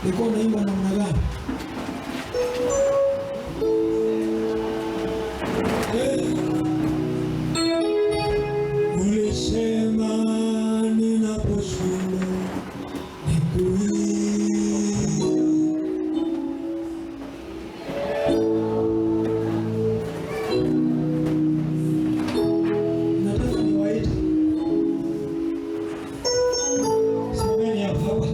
Nilikuwa naimba namna gani? Ulisema ninaposhindwa nikuite. Nataka niwaite. Simameni hapa hapa.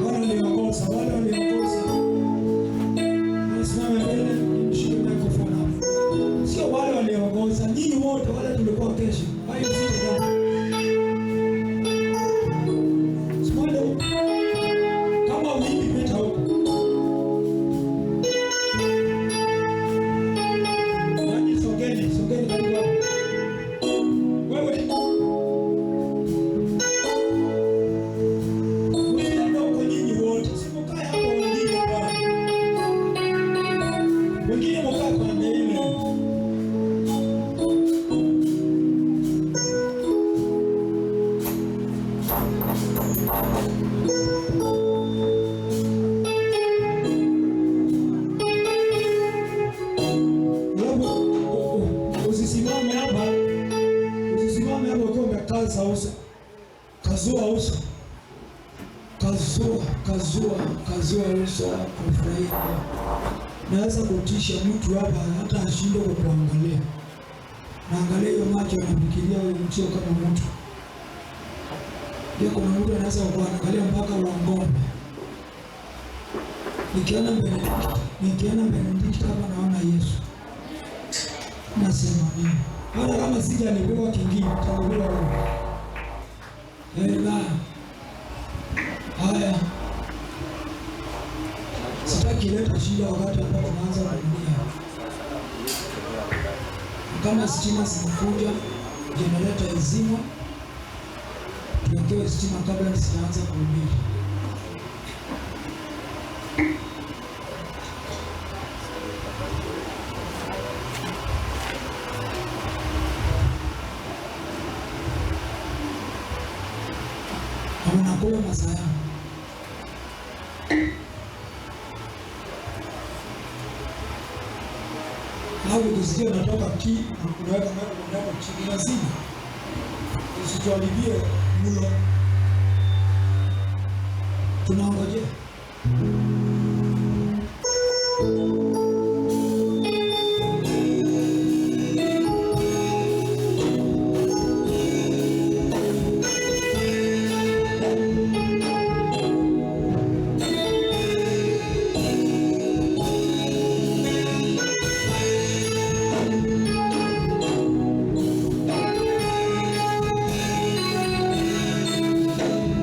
Wale waliongoza, wale waliongoza. Nisimame mbele, nimshike microphone hapa. Sio wale waliongoza, nyinyi wote wale tulikuwa kesho. Why you sit down? Simame huko. Kama uimbi pita huko. Nanyi sogeni, sogeni karibu hapo. Wewe. Msiende huko nyinyi wote. Si mkae hapo wengine bwana. Wengine mkae pande ile. Alafu usisimame hapa. Usisimame hapa ukiwa umekaza uso. Kazua uso. Kazua, kazua, kazua uso kufurahia. Naweza kutisha mtu hapa hata ashindwe kukuangalia. Naangalia hiyo macho anafikiria huyu mtu sio kama mtu. Ndio kuna mtu anaweza kuangalia mpaka uongope. Nikiona Benedict hapa naona Yesu. Nasema mimi. Hata kama sijalipewa kingine, nitalipewa huyu. Amen. Haya. Sitaki leta shida wakati ambapo tunaanza kurudia. Kama stima zinakuja, generator izimwe, tuwekewe stima kabla sijaanza kuhubiri. Na unakula masaa yangu. Alafu ukisikia unatoka ki, unaweka microphone yako chini lazima. Usituharibie mlo. Tunaongojea.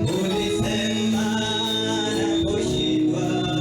Ulisema naposhindwa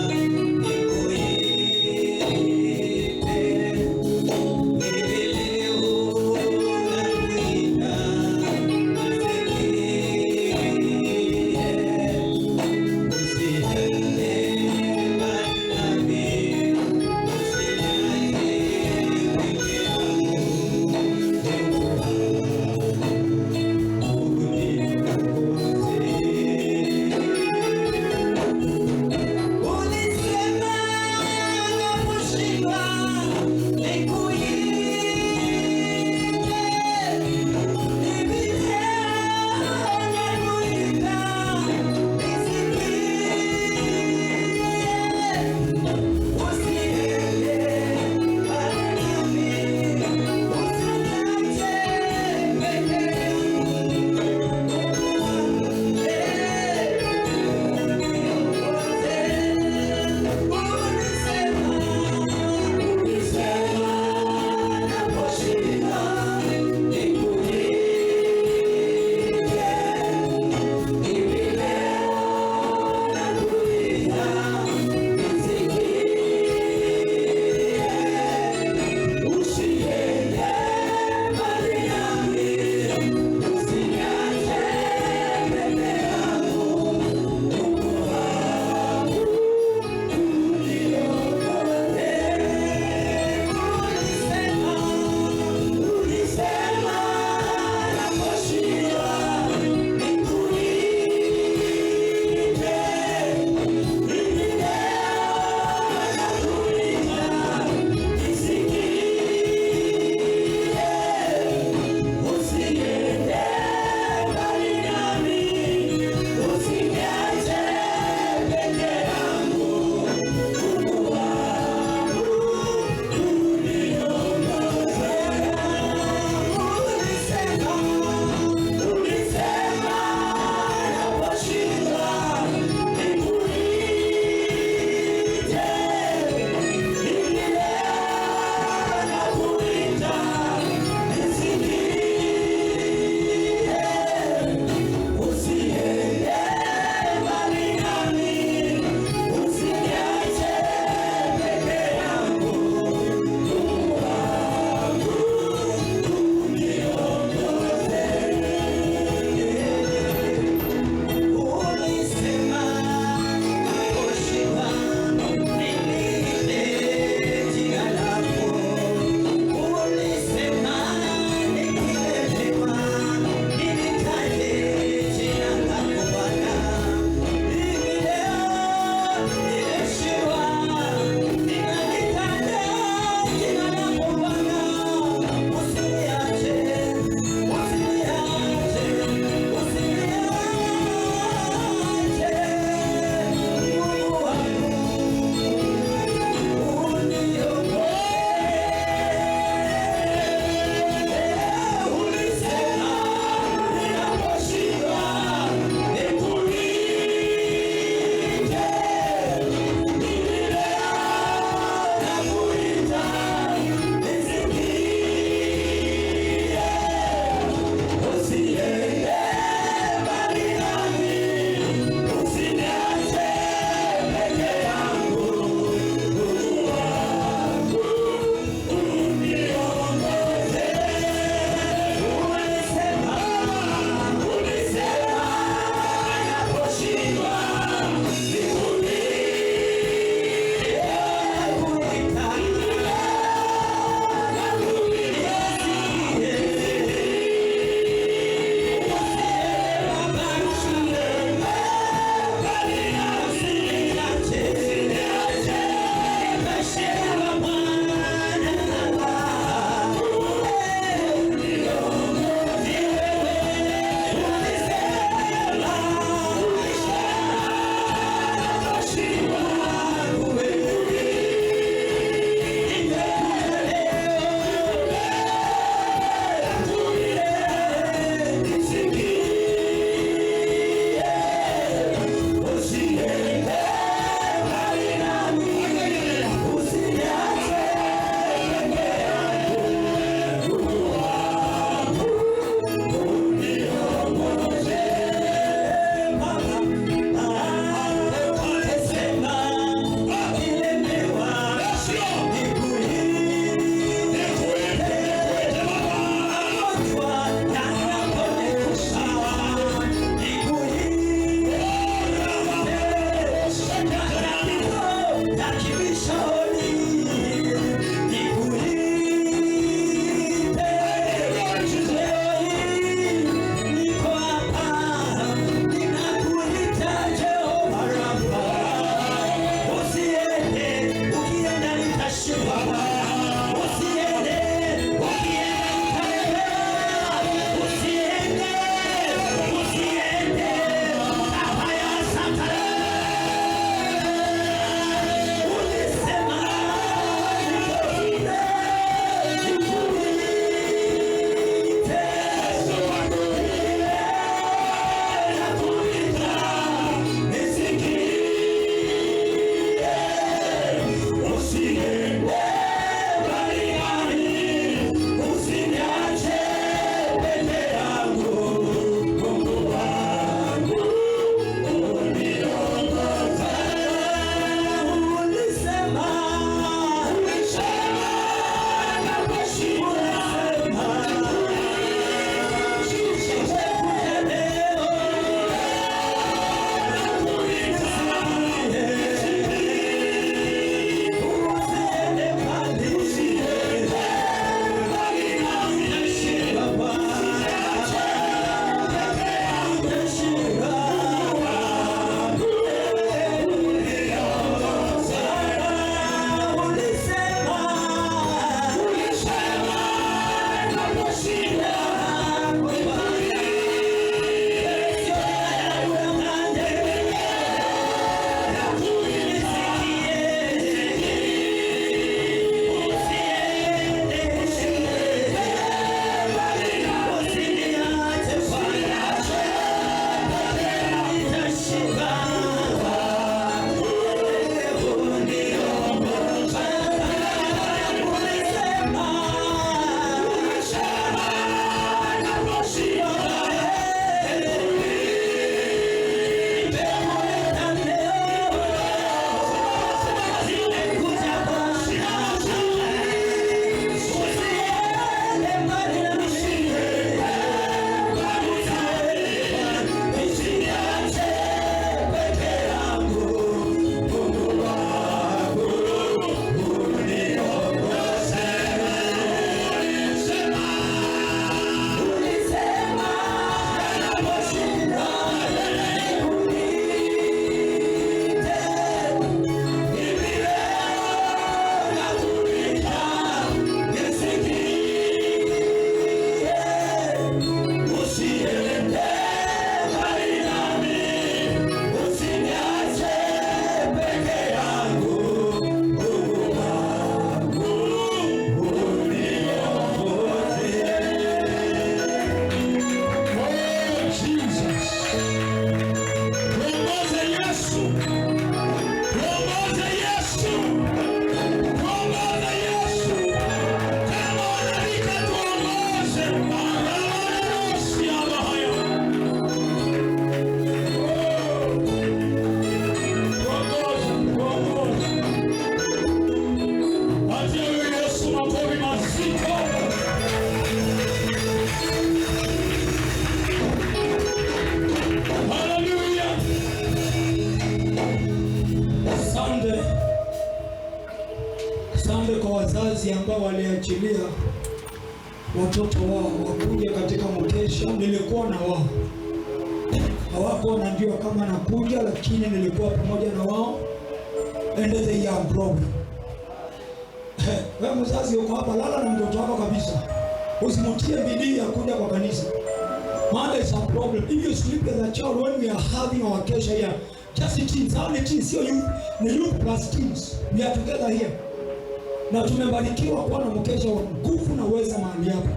Wazazi ambao waliachilia watoto wao wakuja katika mkesha, nilikuwa na wao. Hawakuwa wanajua kama nakuja, lakini nilikuwa pamoja na wao, and they are growing. Wewe mzazi uko hapa, lala na mtoto wako kabisa, usimtie bidii ya kuja kwa kanisa. Mother is a problem. If you sleep with a child when we are having our kesha here, just teens, only teens, sio youth, ni youth plus teens. We are together here. Na tumebarikiwa kuwa na mkesha wa nguvu na uweza mahali hapa.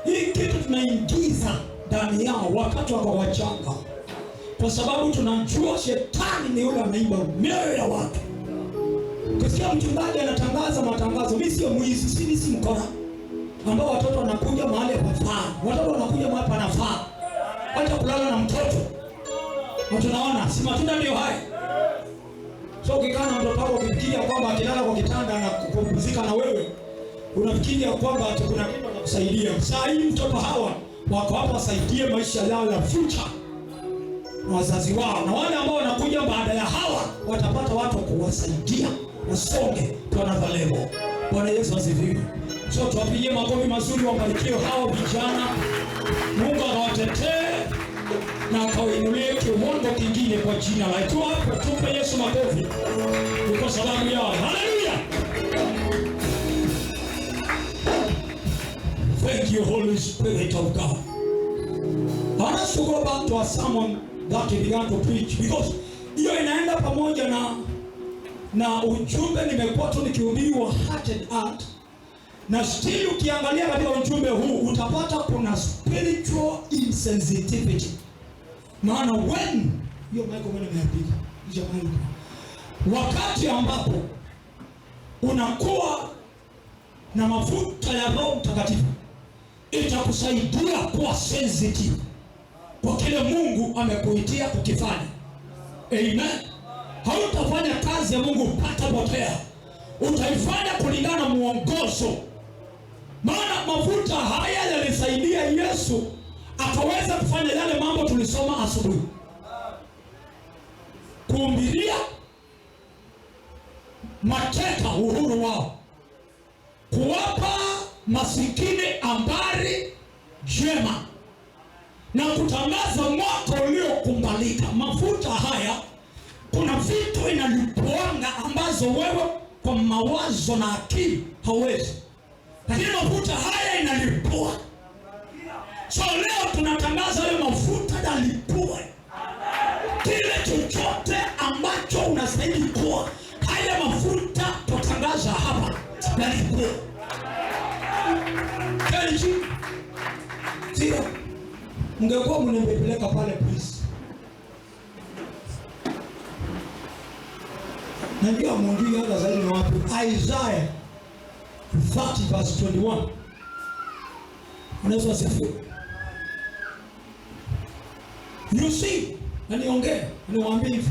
Hii kitu tunaingiza ndani yao wakati wako wachanga, kwa sababu tunajua shetani ni yule anaiba mioyo ya watu. Kusikia mchungaji anatangaza matangazo, mimi sio mwizi, si mkora, ambao watoto wanakuja mahali hapafaa, watoto wanakuja mahali panafaa, hata kulala na mtoto na tunaona si matunda ndio haya. So ukikaa na mtoto wako ukifikiria kwamba akilala kwa kitanda na kupumzika na wewe, unafikiria kwamba ati kuna kitu atakusaidia. Saa hii mtoto hawa wako hapa wasaidie maisha yao ya future na wazazi wao, na wale ambao wanakuja baada ya hawa watapata watu wa kuwasaidia wasonge to another level. Bwana Yesu asifiwe. So tuwapigie makofi mazuri, wabarikiwe hawa vijana. Mungu akawatetee na akawainulie kiwango kingine kwa jina la Yesu. Tupe Yesu makofi kwa sababu yao. Haleluya. Thank you, Holy Spirit of God. I want us to go back to a sermon that he began to preach, because hiyo inaenda pamoja na ujumbe nimekuwa tu nikihubiri wa heart and heart. Na still ukiangalia katika ujumbe huu utapata kuna spiritual insensitivity. Maana when hiyo microphone imeharibika, hiyo mic, wakati ambapo unakuwa na mafuta ya Roho Mtakatifu itakusaidia kuwa sensitive kwa kile Mungu amekuitia kukifanya. Amen. Hautafanya kazi ya Mungu pata potea, utaifanya kulingana na muongozo. Maana mafuta haya yalisaidia Yesu akaweza kufanya yale mambo tulisoma asubuhi, kuhubiria mateka uhuru wao, kuwapa masikini habari njema, na kutangaza mwaka uliokubalika. Mafuta haya kuna vitu inalipuanga ambazo wewe kwa mawazo na akili hauwezi, lakini mafuta haya inalipua. So leo tunatangaza hayo mafuta yalipue kile chochote ambacho unastahili kuwa. Haya mafuta tutangaza hapa yalipue. Kenji, sio mngekuwa mnempeleka pale please. Najua mjui hata zaidi ni wapi. Isaiah 30 verse 21. Unaweza asifiwe. You see, na niongee, niwaambie hivi.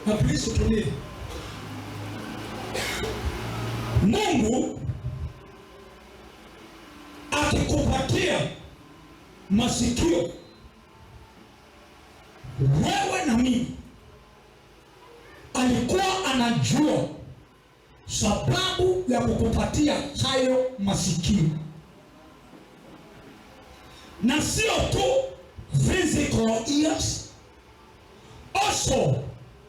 Na please utulie. Mungu akikupatia masikio wewe na mimi, alikuwa anajua sababu ya kukupatia hayo masikio. Na sio tu physical ears, also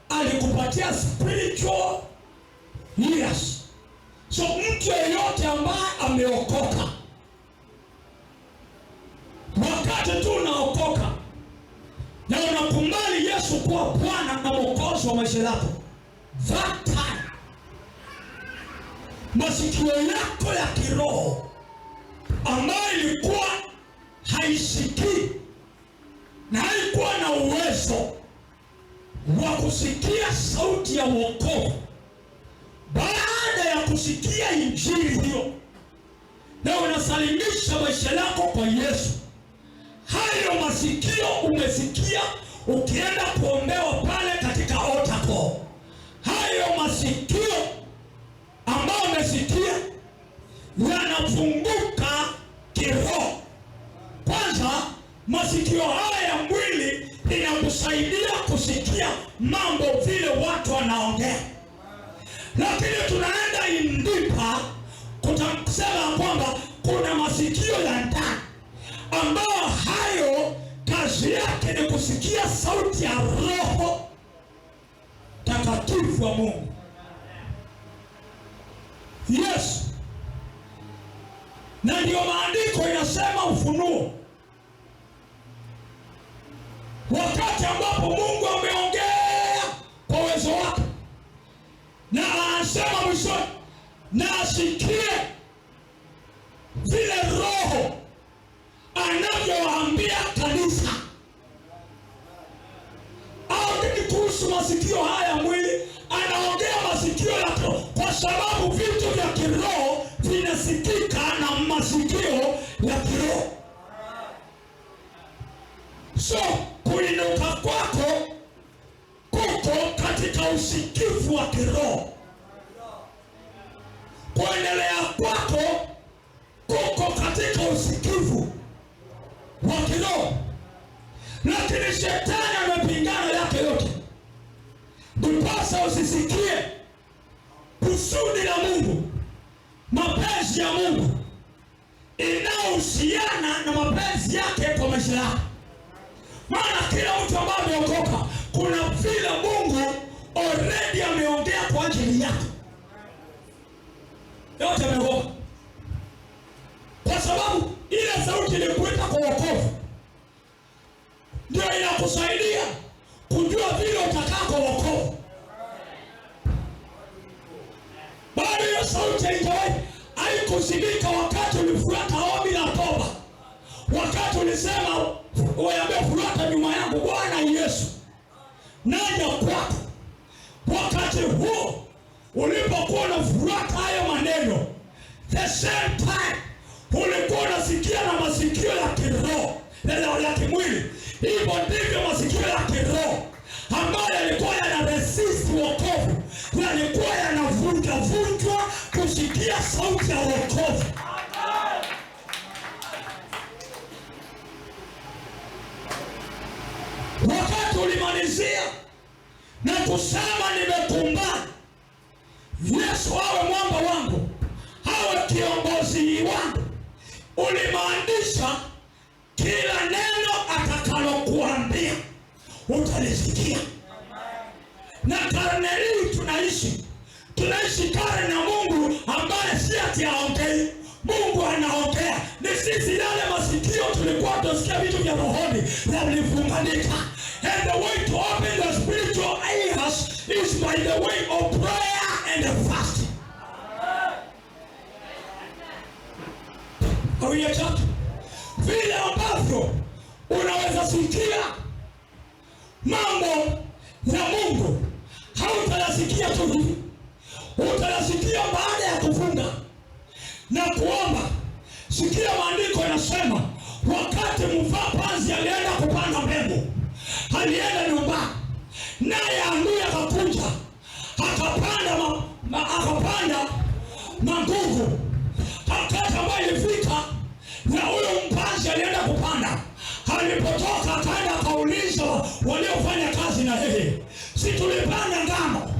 alikupatia spiritual ears. So mtu yeyote ambaye ameokoka, wakati tu unaokoka na unakubali Yesu kuwa Bwana na Mwokozi wa maisha yako, that time masikio yako ya kiroho ambayo ilikuwa haisikii na haikuwa na uwezo wa kusikia sauti ya wokovu, baada ya kusikia injili hiyo na unasalimisha maisha yako kwa Yesu, hayo masikio umesikia ukienda kuombewa pale katika altar call, hayo masikio ambayo umesikia yanafunguka kiroho. Kwanza masikio haya ya mwili inakusaidia kusikia mambo vile watu wanaongea, lakini tunaenda indipa kusema kwamba kuna masikio ya ndani ambayo hayo kazi yake ni kusikia sauti ya Roho Takatifu wa Mungu. Yes. Na ndio maandiko inasema Ufunuo, wakati ambapo Mungu ameongea kwa uwezo wake, na anasema mwishoni, na asikie vile Roho anavyowaambia kanisa. Aongei kuhusu masikio haya mwili, anaongea masikio ya kiroho, kwa sababu vitu vya kiroho vinasikika na masikio ya kiroho. So kuinuka kwako kuko katika usikivu wa kiroho, kuendelea kwako kuko katika usikivu wa kiroho. Lakini shetani amepingana yake yote, ndiposa usisikie kusudi la Mungu, mapenzi ya Mungu inayohusiana na mapenzi yake kwa maisha yako. Maana kila mtu ambaye ameokoka, kuna vile Mungu already ameongea kwa ajili yako. Yote ameokoka, kwa sababu ile sauti ilikuita kwa wokovu ndio inakusaidia kujua vile utakaa kwa wokovu. Bado hiyo sauti haijawahi haikuzimika wakati ulifuata ombi la toba, wakati ulisema wewe, fuata nyuma yangu Bwana Yesu, naja kwako. Wakati huo ulipokuwa unafuata hayo maneno, the same time ulikuwa unasikia na masikio ya kiroho ya kimwili. Hivyo ndivyo masikio ya kiroho ambayo yalikuwa yana resist wokovu, yalikuwa yanavunja vunjwa kusikia sauti ya wokovu. Wakati ulimalizia na kusema nimekumbana, Yesu awe mwamba wangu, awe kiongozi wangu, ulimaanisha kila neno atakalokuambia utalisikia. Na karne hii tunaishi karne na Mungu ambaye si ati haongei. Mungu anaongea. Ni sisi yale masikio tulikuwa tunasikia vitu vya rohoni yalifunganika. And the way to open the spiritual ears is by the way of prayer and fasting. Are we church? Vile ambavyo unaweza sikia mambo ya Mungu hautayasikia tu hivi, utayasikia baada ya kufunga na kuomba. Sikia maandiko yanasema, wakati mpanzi alienda kupanda mbegu, alienda nyumbani, naye adui akakuja akapanda akapanda magugu. Wakati ambayo ilifika na huyo mpanzi alienda kupanda, alipotoka akaenda akauliza waliofanya kazi na yeye, si tulipanda ngano,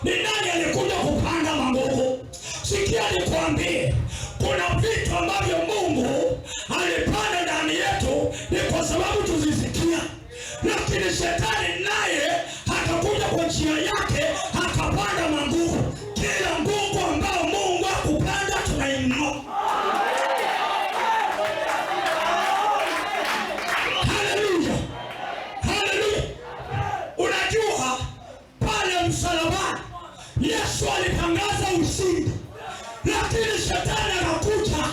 ni nani alikuja kupanda magugu? Sikia nikwambie, kuna vitu ambavyo Mungu alipanda ndani yetu ni kwa sababu tuzisikia, lakini shetani naye akakuja kwa njia yake akapanda magugu. Kila ngugu ambao Mungu hakupanda tunaing'oa. Haleluya, haleluya. Unajua pale msalabani Yesu alitangaza ushindi, lakini shetani akakuja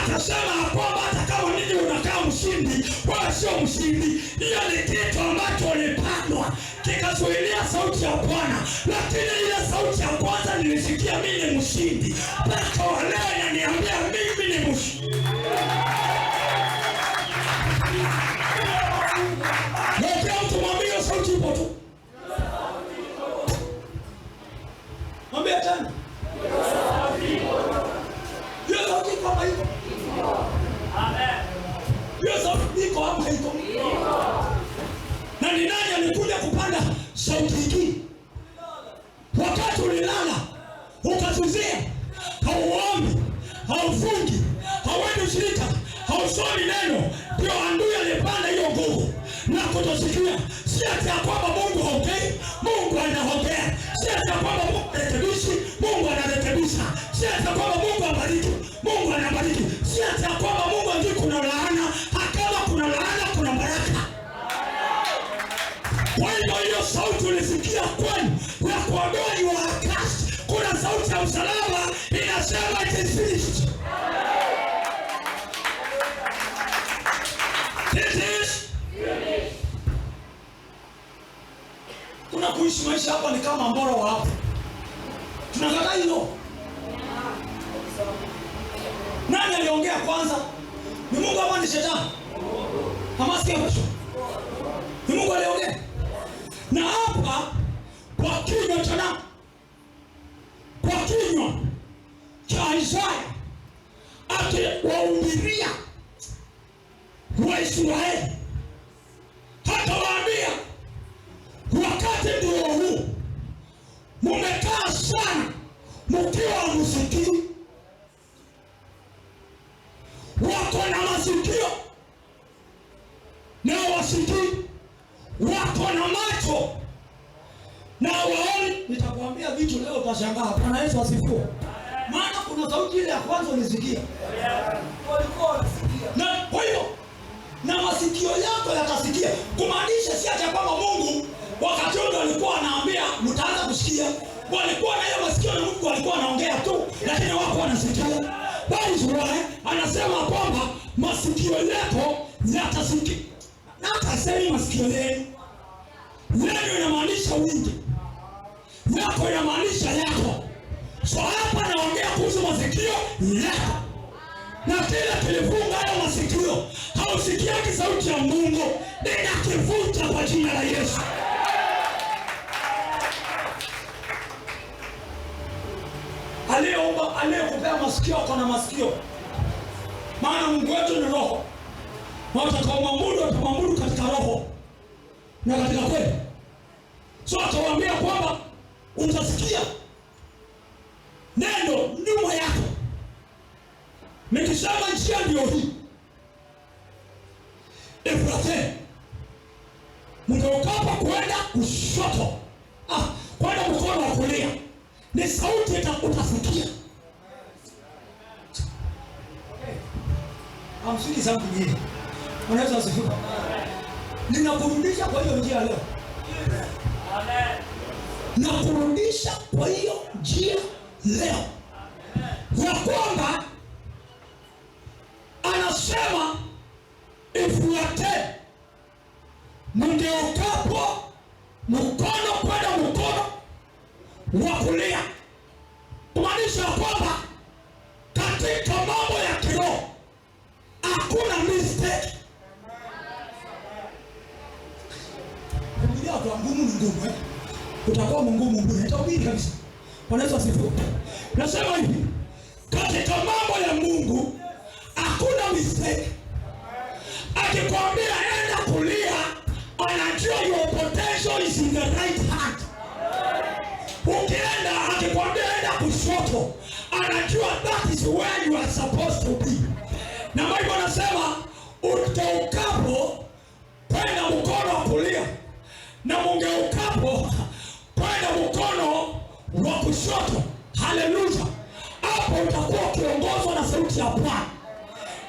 akasema kwamba hata kama ninyi unakaa mshindi, wewe sio mshindi. Hiyo ni kitu ambacho ulipandwa kikazuilia sauti ya Bwana, lakini ile sauti ya kwanza nilisikia mimi ni mshindi, mpaka wa leo inaniambia mimi ni mshindi. Mwambie mtu, mwambie hiyo sauti ipo tu. Mwambie tena. Hiyo sauti iko ama iko? Hiyo sauti iko ama iko? Na ni nani alikuja kupanda sauti hii? Wakati ulilala ukasinzia, hauombi, haufungi, kutosikia. Si ati ya kwamba Mungu haongei, Mungu anaongea. Si ati ya kwamba Mungu harekebishi, Mungu anarekebisha. Si ati ya kwamba Mungu abariki, Mungu anabariki. Si ati ya kwamba Mungu hajui kuna laana, kama kuna laana kuna baraka. Kwa hivyo hiyo sauti ulisikia kwenu ya kuambiwa you are cursed, kuna sauti ya msalaba inasema it is finished. It is finished. Kuna kuishi maisha hapa ni kama mboro wa hapo. Tunakataa hilo. Nani aliongea kwanza? Ni Mungu ama ni shetani? Hamasikia kesho. Ni Mungu aliongea. Na hapa kwa kinywa cha nani? Kwa kinywa cha Isaya akiwahubiria Waisraeli, akawaambia wakati ndio huu, mumekaa sana mkiwa hamsikii. Wako na masikio na wasikii, wako na macho na waoni. Nitakwambia vitu leo utashangaa. Bwana Yesu asifiwe. Maana kuna sauti ile ya kwanza ulisikia, Walikuwa wanasikia. na kwa hiyo na masikio yako yatasikia. Kumaanisha si ati kwamba Mungu wakati ule alikuwa anaambia mtaanza kusikia. Walikuwa na hiyo masikio na Mungu alikuwa anaongea tu, lakini wako wanasikia. Bali Israeli anasema kwamba masikio yako yatasikia. Na hata sema masikio yenu. Yenu inamaanisha wingi, yako inamaanisha yako. So hapa naongea kuhusu masikio yako. Na kile kilifunga hayo masikio, hausikiaki sauti ya Mungu, ninakivunja kwa jina la Yesu. Aliyeumba, aliyekupea masikio ako na masikio. Maana Mungu wetu ni roho. Na watakaomwabudu watamwabudu katika roho na katika kweli. So akawaambia kwamba utasikia neno nyuma yako. Nikisema njia ndio hii, ifuateni. Mgeukapo kwenda kushoto, kwenda mkono wa kulia, ni sauti utasikia. Hamsiki sauti nyingi. Unaweza usifiwe. Ninakurudisha kwa hiyo njia leo. Amen. Nakurudisha kwa hiyo njia leo. Ya kwamba anasema ifuateni, mgeukapo mkono kwenda mkono wa kulia. Kumaanisha kwamba katika mambo ya kiroho hakuna mistake. Kuhubiria watu wa ngumu ni ngumu, eh? Utakuwa mgumu bure. Nitahubiri kabisa. Bwana Yesu asifiwe. Nasema hivi, katika mambo ya Mungu hakuna mistake. Akikwambia enda kulia, anajua your potential is in the right hand. Ukienda akikwambia enda kushoto, anajua that is where you are supposed to be. Na Bible anasema uteukapo kwenda mkono wa kulia na mungeukapo kwenda mkono wa kushoto, haleluya, hapo utakuwa ukiongozwa na sauti ya Bwana.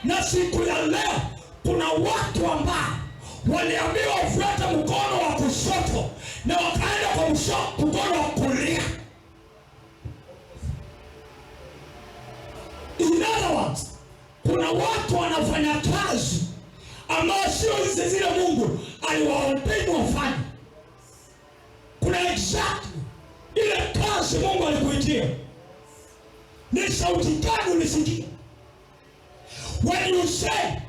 Na siku ya leo kuna watu ambao waliambiwa ufuate mkono wa kushoto na wakaenda kwa mkono wa kulia. In other words, kuna watu wanafanya kazi ambao sio hizi zile Mungu aliwaordain wafanye. Kuna exactly ile kazi Mungu alikuitia. Ni sauti gani ulisikia? When you say,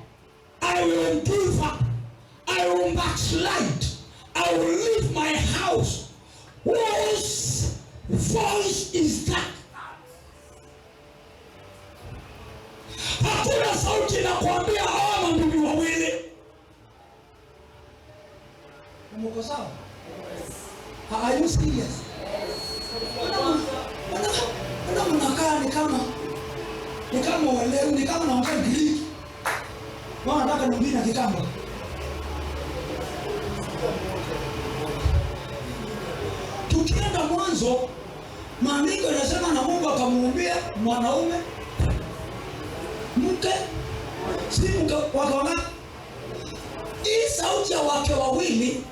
I will give up, I will backslide, I will leave my house, whose voice is that? Hakuna sauti inakwambia hawa mabibi wawili. Mko sawa? Are you serious? Mbona mnakaa ni kama walewi, ni kama naongea Greek. Bwana nataka niongee na Kikamba. Mwanzo maandiko yanasema na Mungu akamuumbia mwanaume mke, si mke wake wangapi? Hii sauti ya wake wawili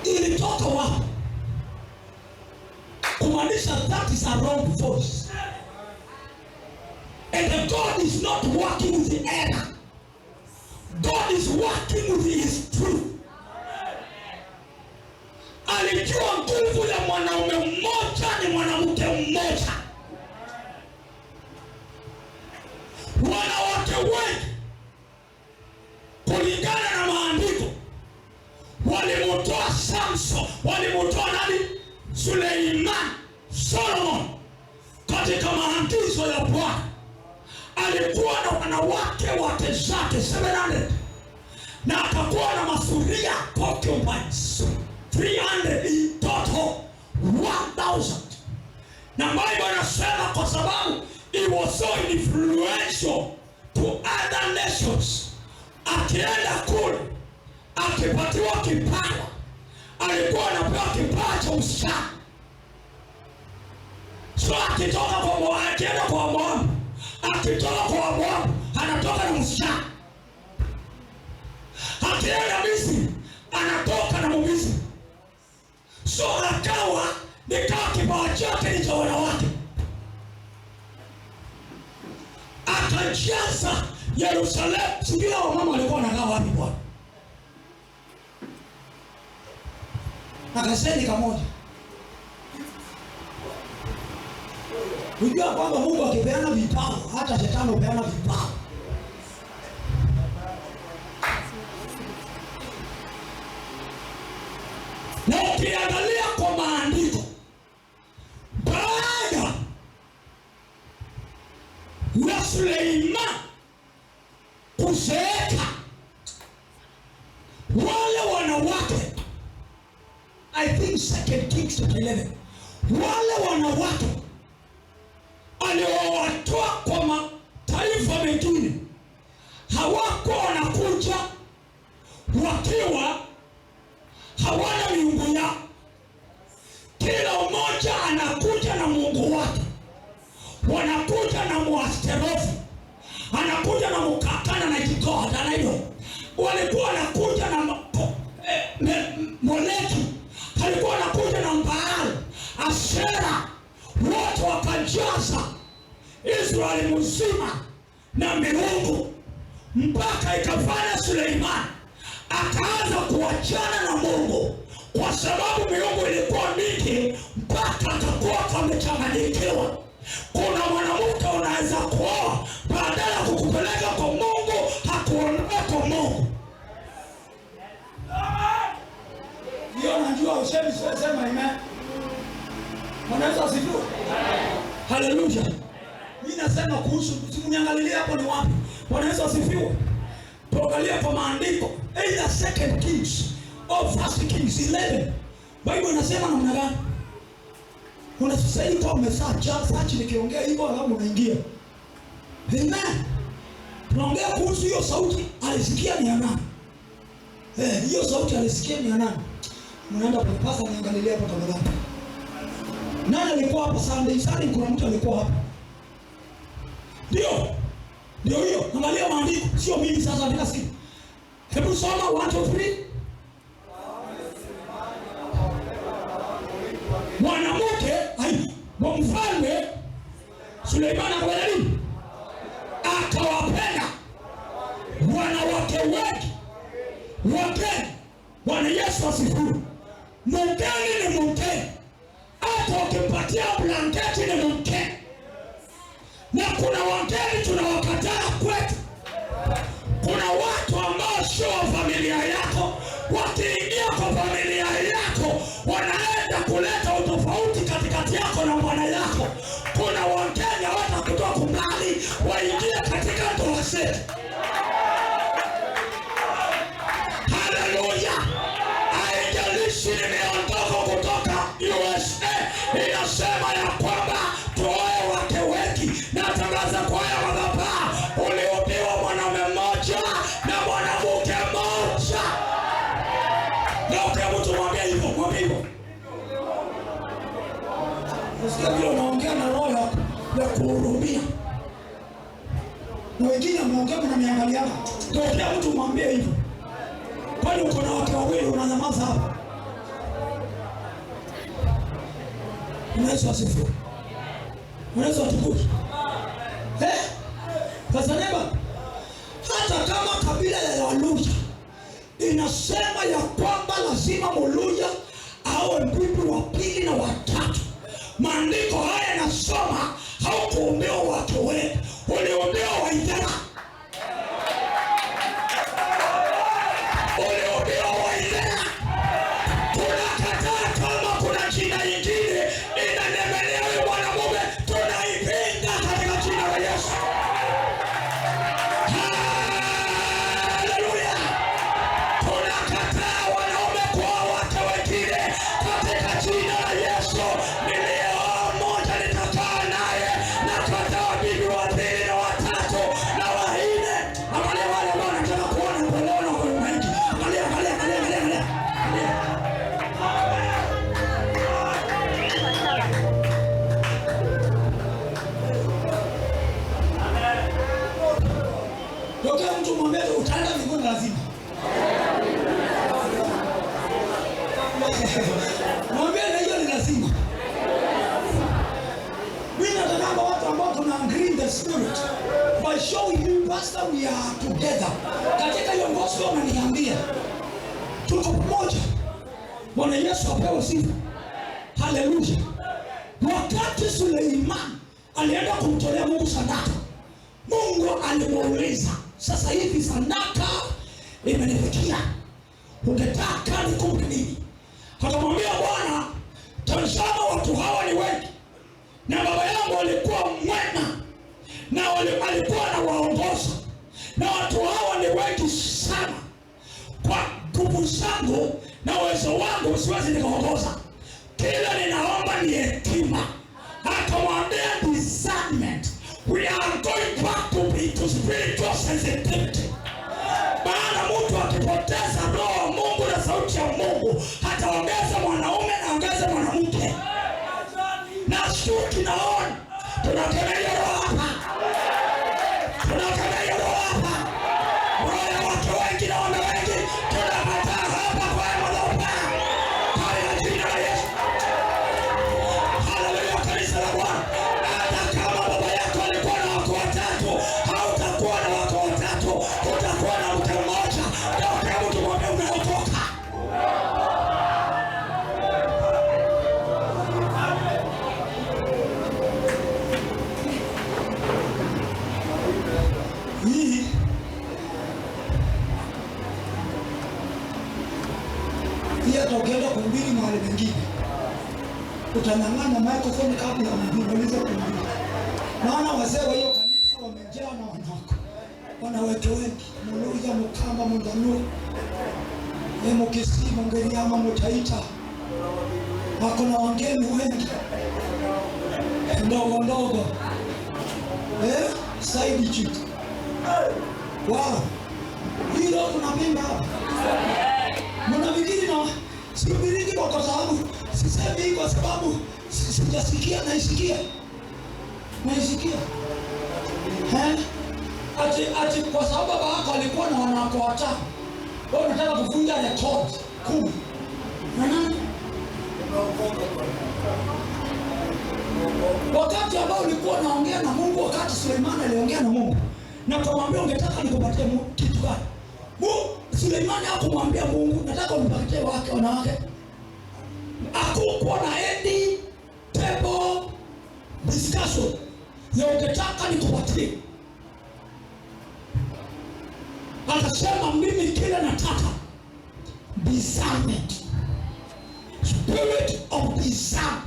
ilitoka wapi? Kumaanisha that is a wrong voice. And God is not working with the error. God is working with his truth. Alijua nguvu ya mwanaume mmoja ni mwanamke mmoja. Wanawake wengi kulingana na maandiko walimutoa Samson, walimutoa nani? Suleiman, Solomon katika maagizo ya Bwana. Alikuwa na wanawake wake zake 700 na akakuwa na masuria concubines 300 in total 1000. Na Bible inasema kwa sababu he was so influential to other nations, akienda kule akipatiwa kipawa, alikuwa anapewa kipawa cha usichana. So akitoka kwa Moabu, akienda kwa Moabu, akitoka kwa Moabu anatoka na msichana. Akienda Misri anatoka na Misri. So akawa nikawa kipawa chake ni cha wanawake. Akajaza Yerusalemu. Sijui hao mama walikuwa wanakaa wapi bwana. Na kaseni kamoja. Unajua kwamba Mungu akipeana vipawa, hata shetani hupeana vipawa. Na ukiangalia kwa maandiko, baada ya Suleiman kuzeeka, wale wanawake, I think 2 Kings chapter 11, wale wanawake aliowatoa kwa mataifa mengine hawakuwa wanakuja wakiwa hawana miungu yao. Kila mmoja anakuja na mungu wake. Wanakuja na Muasterothi, anakuja na Mukakana na Jikoha na hivyo. Walikuwa wanakuja na Moleki, alikuwa wanakuja na Baal, Ashera, wote wakajaza Israeli mzima na miungu, mpaka ikafanya Suleiman akaanza kuachana na Mungu kwa sababu miungu ilikuwa mingi, mpaka akakuwa amechanganyikiwa. Kuna mwanamke unaweza kuoa, badala ya kukupeleka kwa Mungu hakuondoa kwa Mungu. Hiyo najua usemi sema amen. Mwanaweza asifiwe. Haleluya. Mimi nasema kuhusu, simniangalilie hapo ni wapi. Bwana Yesu asifiwe. Tuangalie kwa maandiko, either 2 Kings or 1 Kings 11. Bible inasema namna gani? Kuna sasa hivi kwa umesearch, search nikiongea hivyo alafu unaingia. Amen. Tunaongea kuhusu hiyo sauti alisikia ni ya nani? Hiyo sauti alisikia ni ya nani? Mnaenda kwa pasa niangalilie hapo tafadhali. Nani alikuwa hapa Sunday? Sunday kuna mtu alikuwa hapa. Ndio. Ndio hiyo. Angalia maandiko, sio mimi sasa ninasikia. Hebu soma 1 2 3. Mwanamke ai mfalme Suleiman akafanya nini? Akawapenda wanawake wengi wageni. Bwana Yesu asifiwe. Mgeni ni mgeni, hata ukimpatia blanketi ni mgeni. Na kuna wageni tunawakataa kwetu. Kuna watu ambao sio familia yako, wakiingia kwa familia yako wanaenda kuleta utofauti katikati yako na bwana yako. Kuna wageni hawatakutoa mbali waingie katika ndoa zetu. Haleluya. Haijalishi nimeondoka kutoka USA, inasema ya kwamba tuoe wake wengi. Natangaza kwa haya madhabahu, uliubiwa mwanaume mmoja na mwanamke mmoja. Nasikia vile unaongea na roho ya kuhurumia. Na wengine mnaongea mnaniangaliana. Tokea mtu mwambie hivyo. Kwani uko na wake wawili unanyamaza hapa? Yesu asifiwe. Yesu atukuzwe. Sasa neba, hata kama kabila ya Waluya inasema ya kwamba lazima Mluya awe bibi wa pili na watatu, maandiko haya yanasoma haukuumbiwa watu wengi, uliumbiwa Waithera. Uliumbiwa Waithera. Tunakataa kama kuna jina ingine inanemelea huyu mwanamume, tunaipinga katika jina la Yesu. Haleluya! Tunakataa wanaume kuoa wake wengine katika jina la Yesu. Niliyeoa mmoja nitakaa naye, nakataa bibi wa pili na watatu na wa nne. Angalia wale ambao wanataka kuona kuolewa na waume wengi. Angalia, angalia, angalia, angalia, angalia. Tokea mtu mwambie utaenda mbinguni lazima. Mwambie na hiyo ni lazima. Mimi nataka watu ambao tuna agree in the spirit by showing you pastor we are together. Katika hiyo gospel unaniambia tuko pamoja. Bwana Yesu apewe sifa. Haleluya. Wakati Suleiman alienda kumtolea Mungu sadaka, Mungu alimuuliza, sasa hivi sadaka imenifikia, ungetaka nikupe nini? Akamwambia Bwana, tazama watu hawa ni wengi, na baba yangu alikuwa mwema na alikuwa anawaongoza, na watu hawa ni wengi sana. Kwa nguvu zangu na uwezo wangu siwezi nikaongoza, kila ninaomba ni hekima. Akamwambia discernment. We are going back to be to spiritual sensitivity. Maana mtu akipoteza roho wa Mungu na sauti ya Mungu, hataongeza mwanaume na ongeza mwanamke. Na shuki naona tunakemea hiyo roho hapa. Tunakemea hiyo roho hapa. Roho ya watu wengi na wame wengi tunakataa hapa kwa madhabahu. Katika jina la Yesu. Haleluya, kanisa la Bwana. Hata kama baba yako alikuwa na wake watatu, hautakuwa na wake watatu, utakuwa na mke mmoja. Ndio mtu mwambie umeokoka. Hii hata ukienda kuhubiri mahali pengine utanyang'anya microphone kabla umalize kuhubiri. Maana wazee wa hiyo kanisa wamejaa na wanawake, wanawake wengi, Mluya, Mkamba, Mjaluo, Mkisii, Mngiriama, Mtaita, wako na wageni wengi ndogo ndogo, side chick. Wow, hilo tunapinga hapa. Mnafikiri na sihubiriki kwa sababu sisemi, kwa sababu sijasikia, naisikia. Naisikia. Ati kwa sababu baba yako alikuwa na wanawake watano, wewe unataka kuvunja record 10. Na nani? Wakati ambao ulikuwa unaongea na Mungu, wakati Suleiman aliongea na Mungu na kumwambia ungetaka nikupatie kitu gani? Suleiman hakumwambia Mungu nataka unipatie wake wanawake. Hakukuwa na any table discussion ya ungetaka nikupatie. Akasema mimi kile nataka discernment, spirit of discernment,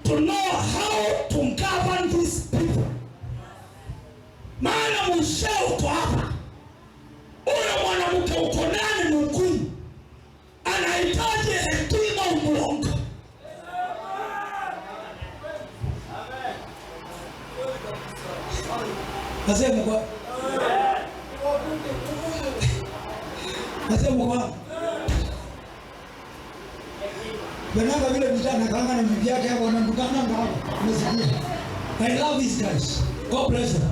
to know how to govern these people. Maana mzee uko hapa, huyo mwanamke uko nani mgumu, anahitaji hekima umlongo. Nasema kwa Benanga vile vijana kaanga na bibi yake hapo wanandukana na hapo. Unasikia? I love these guys. God bless them.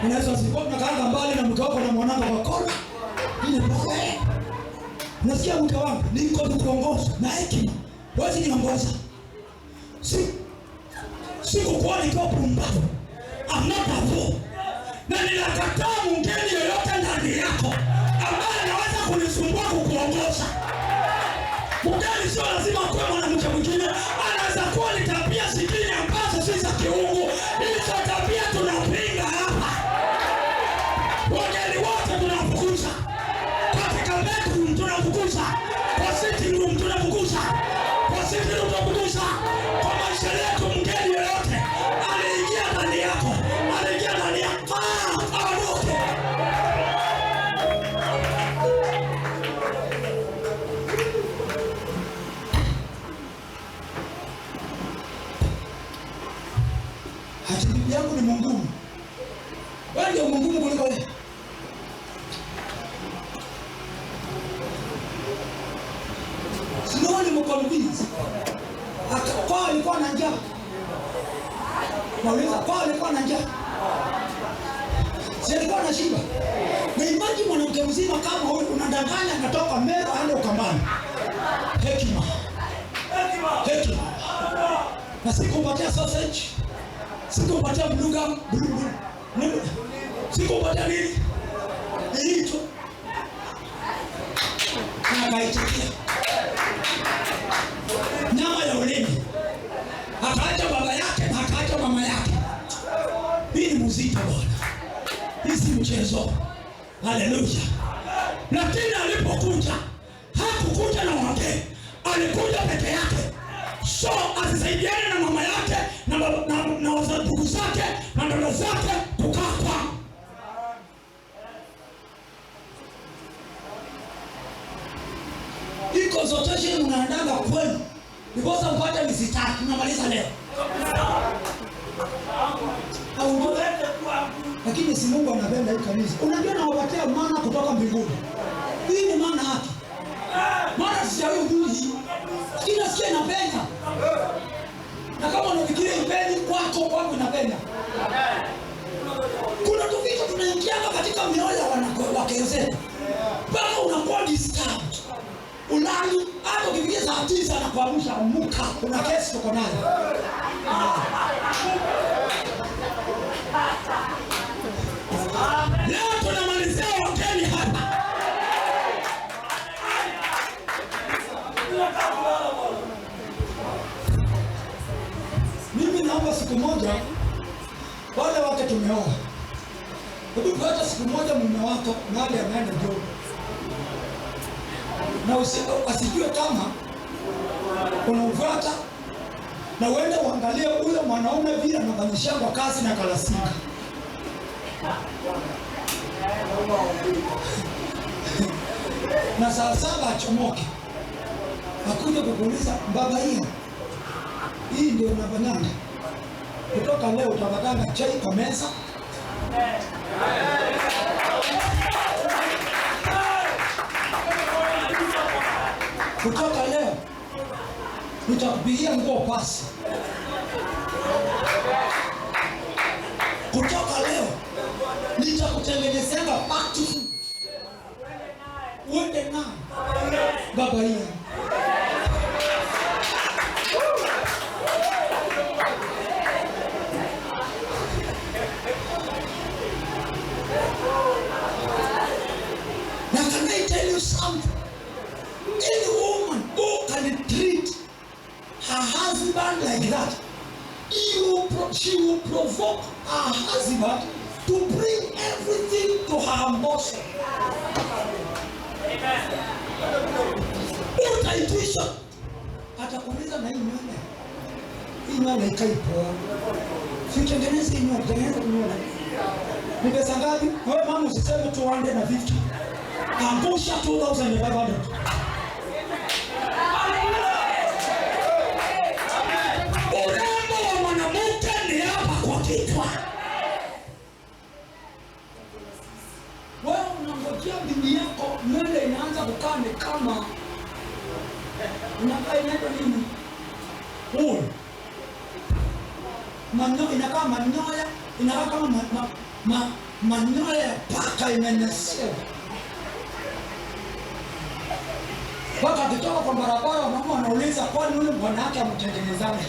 Unaweza sipo mnakaanga mbali na mke wako na mwanangu kwa kona. Ile pale. Unasikia mke wangu, niko kukuongoza na hekima. Wewe niongoza. Sikukuona nikiwa pumbavu. I'm not a fool. Na ninakataa mgeni yoyote ndani yako ambaye anaweza kunisumbua kukuongoza. Mgeni sio lazima kuwe mwanamke mwingine, anaweza kuwa ni tabia zingine ambazo si za kiungu. Hizo tabia tunapinga hapa. Wageni wote tunafukuza. Katika bedroom tunafukuza. Kwa sitting room tunafukuza. Kwa sitting room tunafukuza. Kwa maisha yetu mgeni yoyote aliingia ndani yako, aliingia ndani yako, aondoke. Hati bibi yangu ni mungumu. Wewe ndio mungumu kuliko yeye. Sio ni mconvince. Kwa alikuwa na njaa. Nauliza kwa alikuwa na njaa. Si alikuwa na shiba. Na imagine mwanamke mzima kama huyu unadanganya anatoka Meru aende Ukambani. Hekima. Hekima. Na sikupatia sausage. Sikupatia mluga, blue. Sikupatia nini? Hicho. Na kaitikia. Nyama ya ulimi. Akaacha baba yake na akaacha mama yake. Hii ni mzito bwana. Hii si mchezo. Haleluya. Lakini alipokuja, hakukuja na wageni. Alikuja peke yake. So asisaidiane na mama yake na na ndugu zake na dada zake kukaa kwa. Hii consultation mnaandaga kwenu. Ndiposa mpate misitaki tunamaliza leo. Lakini si Mungu anapenda hii kanisa. Unajua nawapatia maana kutoka mbinguni. Hii ni maana yake. Maana sijawahi hubiri. Lakini nasikia inapenda. Na kama unafikiria ipendi kwako, kwangu inapenda. Kuna tuvitu tunaingianga katika mioyo ya wake zetu. Mpaka unakuwa disturbed. Ulali hata ukifikia saa 9 na kuamsha amuka, kuna kesi tuko nayo. Leo tunamalizia wageni hapa. Mimi naomba siku moja wale wake tumeoa. Hebu hata siku moja mume wako mahali ameenda job. Na asijue kama unamfuata, na uende uangalie huyo mwanaume vile anafanyisha kwa kazi na kalasika. Na saa 7 achomoke. Akuja kukuuliza baba, hii ndio unafanyanga. Kutoka leo utapatanga chai kwa meza. Kutoka leo nitakupigia nguo pasi. Kutoka leo nitakutengenezea back to food. Uende na baba hii. Now can I tell you something? Any woman who can treat her husband like that, she will provoke her husband to bring everything to her bosom. Utaitisha, atakuuliza na hii nywele. Hii nywele ikai poa. Si utengeneze hii nywele, tengeneza nywele. Ni pesa ngapi? Wewe mama usiseme 250. Angusha 2500. Urembo wa mwanamke ni hapa kwa kichwa. Wewe unangojea bibi yako nywele inaanza kukaa ni kama Inakaa inaitwa nini? Wool. Manyoya, inakaa manyoya, inakaa kama manyoya ya paka imenesewa. Paka akitoka kwa barabara, mama anauliza kwani yule bwana yake amtengenezaje?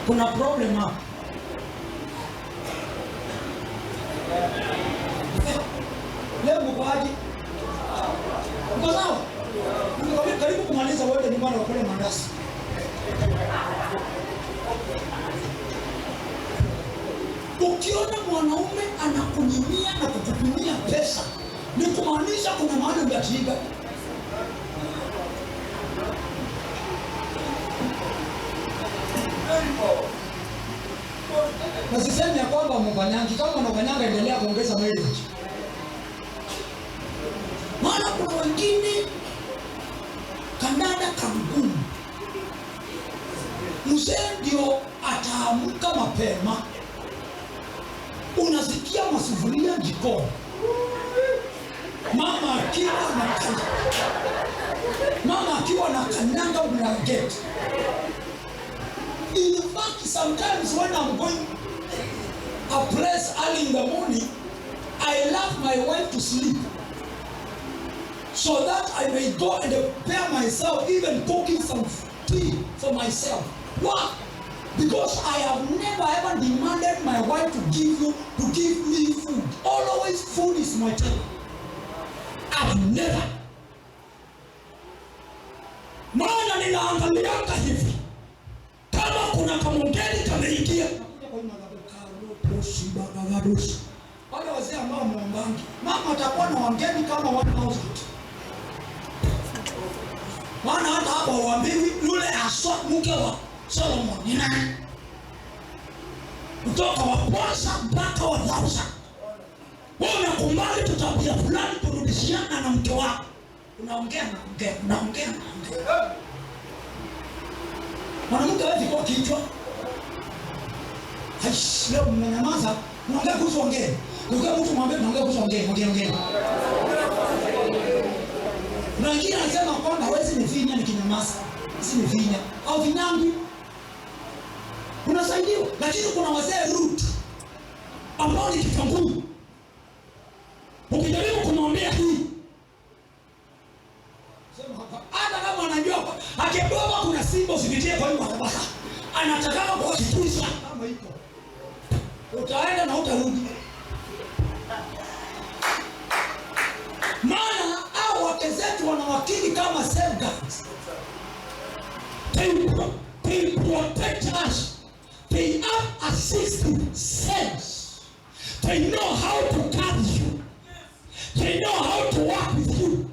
Kuna problem hapa. Leo mko aje? Mko sawa? Mko karibu kumaliza wote nyumbani wakule mandazi. Ukiona mwanaume anakunyimia na kukupimia pesa, ni kumaanisha kuna mahali umeathirika. Na sisemi ya kwamba mfanyangi, kama unafanyanga endelea kuongeza mileage. Maana kuna wengine kandanda kangumu. Mzee ndio ataamka mapema. Unasikia masufuria jikoni. Mama akiwa na mama akiwa na kanyanga blanketi. In fact, sometimes when I'm going a place early in the morning, I love my wife to sleep so that I may go and prepare myself, even cooking some tea for myself. Why? Because I have never ever demanded my wife to give me food. Always food is my table. I've never. Maana ninaangalianga hivi kama kuna kamongeni kameingia. Wale wazee ambao muombangi, mama atakuwa na wageni kama 1000. Maana hata hapo huambiwi yule aswa mke wa Solomon ni nani? Kutoka wa kwanza mpaka wa 1000. Wewe unakubali tutabia fulani kurudishiana na mke wako. Unaongea na ongea, unaongea na ongea. Mwanamke hawezi kuwa kichwa. Aish, leo mnanyamaza, mnaongea kuhusu wageni. Ukiwa mtu mwambie mnaongea kuhusu wageni, ongea ongea. Na wengine anasema kwamba hawezi nifinya nikinyamaza. Si nifinya au vinyangu. Unasaidiwa, lakini kuna wazee root ambao ni kichwa. Ukijaribu kumwambia hii, sema hapa, hata kama anajua akiambiwa kuna simba usipitie kwa hiyo barabara, anataka kuhakikisha kama iko. Utaenda na utarudi. Maana hao wake zetu wanawakili kama safeguards. They protect us. They have a sixth sense. They know how to carry you. They know how to work with you.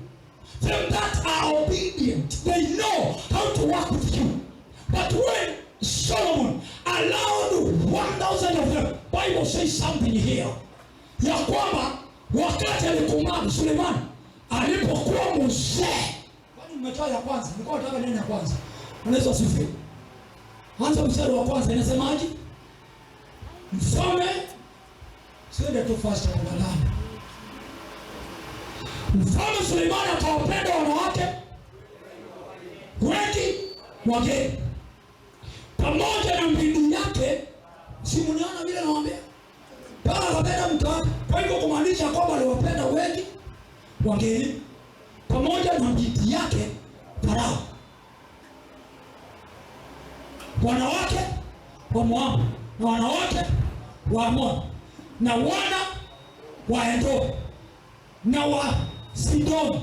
Them that are obedient, they know how to work with you. But when Solomon allowed 1,000 of them, Bible says something here. Ya kwamba wakati alikumana Suleiman alipokuwa mzee. Kwani umetoa ya kwanza? Nilikuwa nataka neno ya kwanza. Unaweza sifi. Anza mstari wa kwanza inasemaje? Mfalme siende tu fast tafadhali. Mfalme Suleiman akawapenda wanawake wengi wageni pamoja na mbindu yake. Si mnaona vile nawaambia? Baba akapenda mke wake. Kwa hivyo kumaanisha kwamba aliwapenda wengi wageni pamoja na binti yake Farao, wanawake wa Moabu na wanawake wa Amoni na wana wa Edomu na wa Sidoni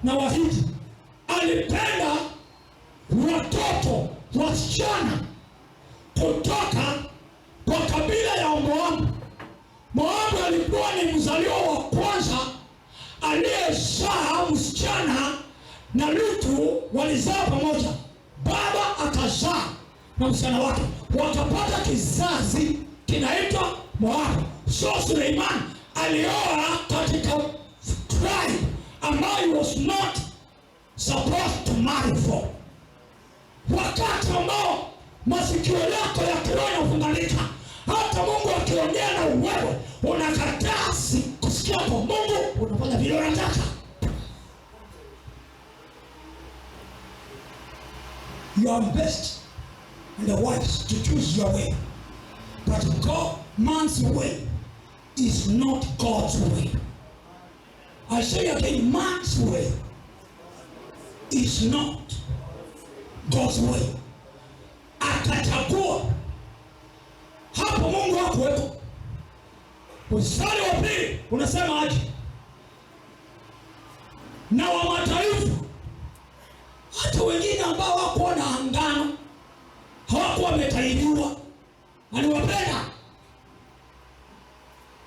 na Wahiti. Alipenda watoto wasichana kutoka kwa kabila ya Moabu. Moabu alikuwa ni mzaliwa wa kwanza aliyezaa msichana, na Lutu walizaa pamoja. Baba akazaa na msichana wake, wakapata kizazi kinaitwa Moabu. So Suleiman alioa katika tribe ambayo was not supposed to marry for. Wakati ambao masikio yako ya kiroho yanafungalika, hata Mungu akiongea na wewe unakataa kusikia kwa Mungu, unafanya vile unataka. You are best and the wise to choose your way. But God, man's way is not God's way. I say again, man's way is not God's way. Akachagua hapo, Mungu hakuwepo. Mstari wa pili unasema aje? Na wa mataifa, hata wengine ambao hawakuwa na angano, hawakuwa wametahiriwa, aliwapenda.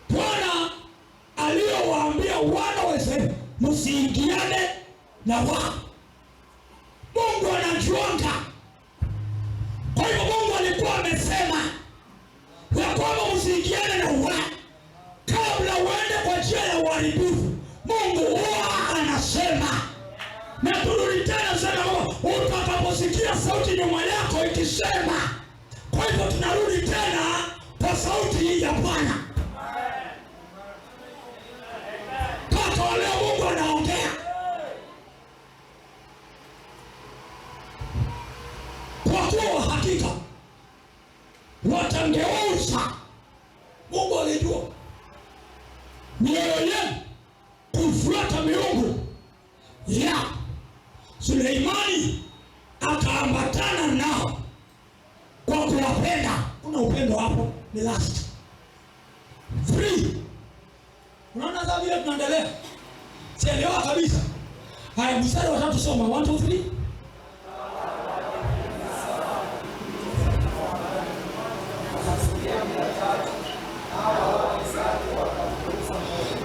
Bwana aliyowaambia wana wa Israeli, msiingiane na wao. Mungu anajuanga. Kwa hivyo Mungu alikuwa amesema ya kwamba msiingiane na wao kabla uende kwa njia ya uharibifu. Mungu huwa anasema. Na turudi tena sema kwamba utakaposikia sauti nyuma yako ikisema. Kwa hivyo tunarudi tena kwa sauti ya Bwana. Mpaka leo Mungu anaongea. Kwa kuwa hakika watangeuza. Mungu alijua mioyo yenu kufuata miungu ya Suleimani, akaambatana nao kwa kuwapenda. Kuna upendo hapo, ni last 3. Unaona sasa vile tunaendelea, sielewa kabisa. Haya, mstari wa 3 soma. 1 2 3.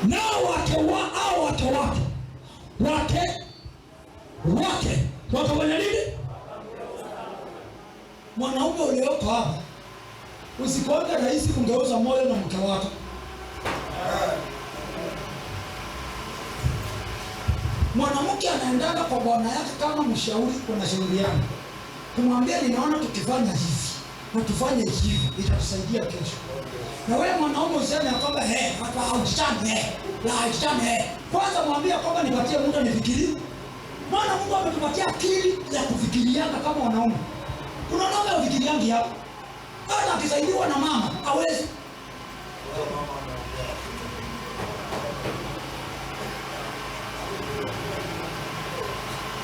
Nao wake wa au wake wake wake wake wakafanya nini? Mwanaume ulioko hapa, usikuone rahisi kungeuza moyo na mke wako. Mwanamke anaendaga kwa bwana yake kama mshauri, wanashauriana kumwambia, ninaona tukifanya hivi na tufanye hivi itatusaidia kesho. Na wewe mwanaume useme kwamba hapa haujitani, la haujitani. Kwanza mwambie kwamba nipatie muda nifikirie. Maana Mungu ametupatia akili ya kufikiriana kama wanaume. Kuna wanaume wafikiriangi hapo. Hata akisaidiwa na mama hawezi.